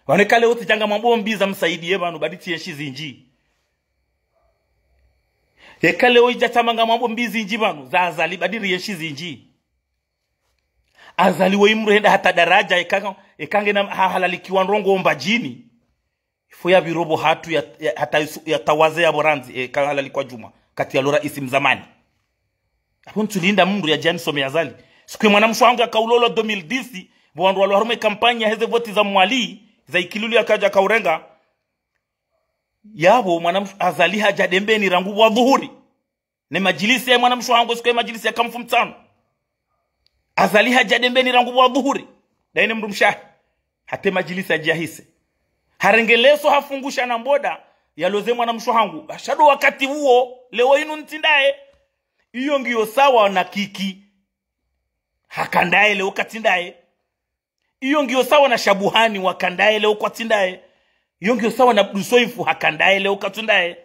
Pvanu eka leo tsidja ngamwambo mbi za Msaidie pvanu, badi tsi enshi zindji. Eka leo idja tsamba ngamwambo mbi zindji pvanu, za Azali, badi ri enshi zindji. Azali woyi mndru henda hata daradja, eka, eka ngena ha-, halalikiwa ndrongoo Mbadjini. Ifo yapvire pvo hatru ya, ya, hata isu-, yatawaze yapvo randzi, eka halalikwa djumwa, kati yalo raisi mzamani. Apvo ntsulinda mndru yadje yanisome Azali. Siku ye mwanamshe wahangu yakaulolwa deux mille dix, pvo wandru walo harumwa ye kampanya heze voti za Mwali, za Ikilulu yakadja kaurenga. Yapvo mwanamshe Azali hadja Dembeni rangu pvwa dhuhuri. Ne madjilisi ya mwanamshe wahangu siku ye madjilisi yaka mfumotsanu. Azali hadja Dembeni rangu pvwa dhuhuri. Dayi ne mndru mshe wahe. Hata ye madjilisi yadje yahise. Harenge leso hafungusha na mboda, yaloze mwanamshe wahangu. Sha ndo wakati uwo, leo inu ntsi ndaye. Iyo ngiyo sawa na Kiki. Haka ndaye leo katsi ndaye. Iyo ngiyo sawa na Shabuhani, waka ndaye leo kwatsi ndaye. Iyo ngiyo sawa na Abdu Soifu, haka ndaye leo katsi ndaye.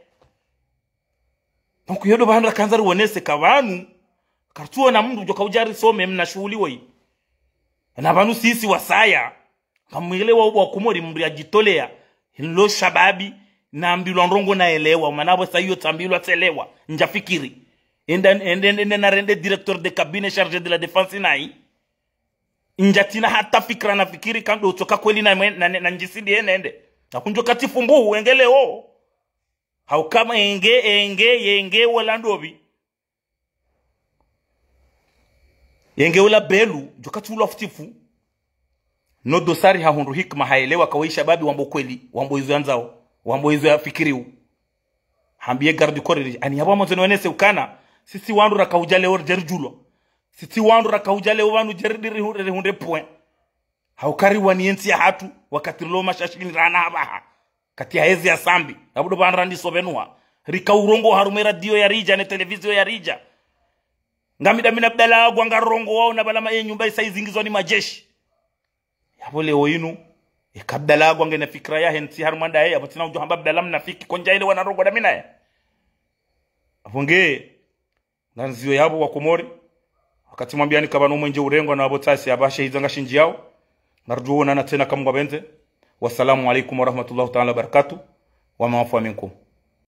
Donc, iyo ndo pvahanu rakandza riwonese ka pvanu, karitsuona mndru djo kaudja risome mna shuhuli woyi. Na pvanu sisi wasaya, ngamwelewa ubo Wakomori mndru yadjitoleya, nilo shababi, nambilwa ndrongoo naelewa, mana pvo sa iyo tsambilwa tselewa, ndjafikiri. Enda, enda, enda, enda narende directeur de cabinet chargé de la défense nayi. Ndjatsina hata fikira nafikiri ka ndo utsoka kweli na mwe-, na, na, na ndjisidi enende. Na kundjo kati fumbuhu, enge leo. Hauka amba enge, enge, yenge wola ndopvi. Yenge wola Belu, djo kati ulwa futifu. No dosari hahundru hikima haelewa ka woyi shababi wambo kweli, wambo izo yandzao, wambo izo yafikiriu. Hambiye garde du corps, ani yapvo mwandzo niwonese ukana, sisi wandru rakaudja leo ridje ridjulwa. Sisi wandru rakaudja leo pvanu dje ridiri hu-, rihundre point. Hauka riwaniye ntsi yahatru, wakati rilo mashashini rana hapvaha. Kati ya hezi ya Sambi, yapvo ndo pvanu randisa upvenuha. Rikaurongoa harumwa ye radio yaridja, ne televizio yaridja. Ngami Dlamini Abdallah Agwa ngarongowao na pvala ma ye nyumba isa izingizwa ni majeshi. Yapvo leo inu, eka Abdallah Agwa ngena fikira yahe ntsi harumwa ndaye, yapvo tsina udjo hamba Abdallah mnafiki, kondja ile wana ndrongoo Dlamini naye. Yapvo nge, ngandziyo yapvo Wakomori, wakati mwambiani ka pvanu mwenje urengwa na wapvo tsasi apvaha shehidza ngashindjiyao, ngarudjo wonana tsena ka Mngu yapvendze. Wassalamu alaikum warahmatullahi taala wabarakatuh, wa maafu minkum.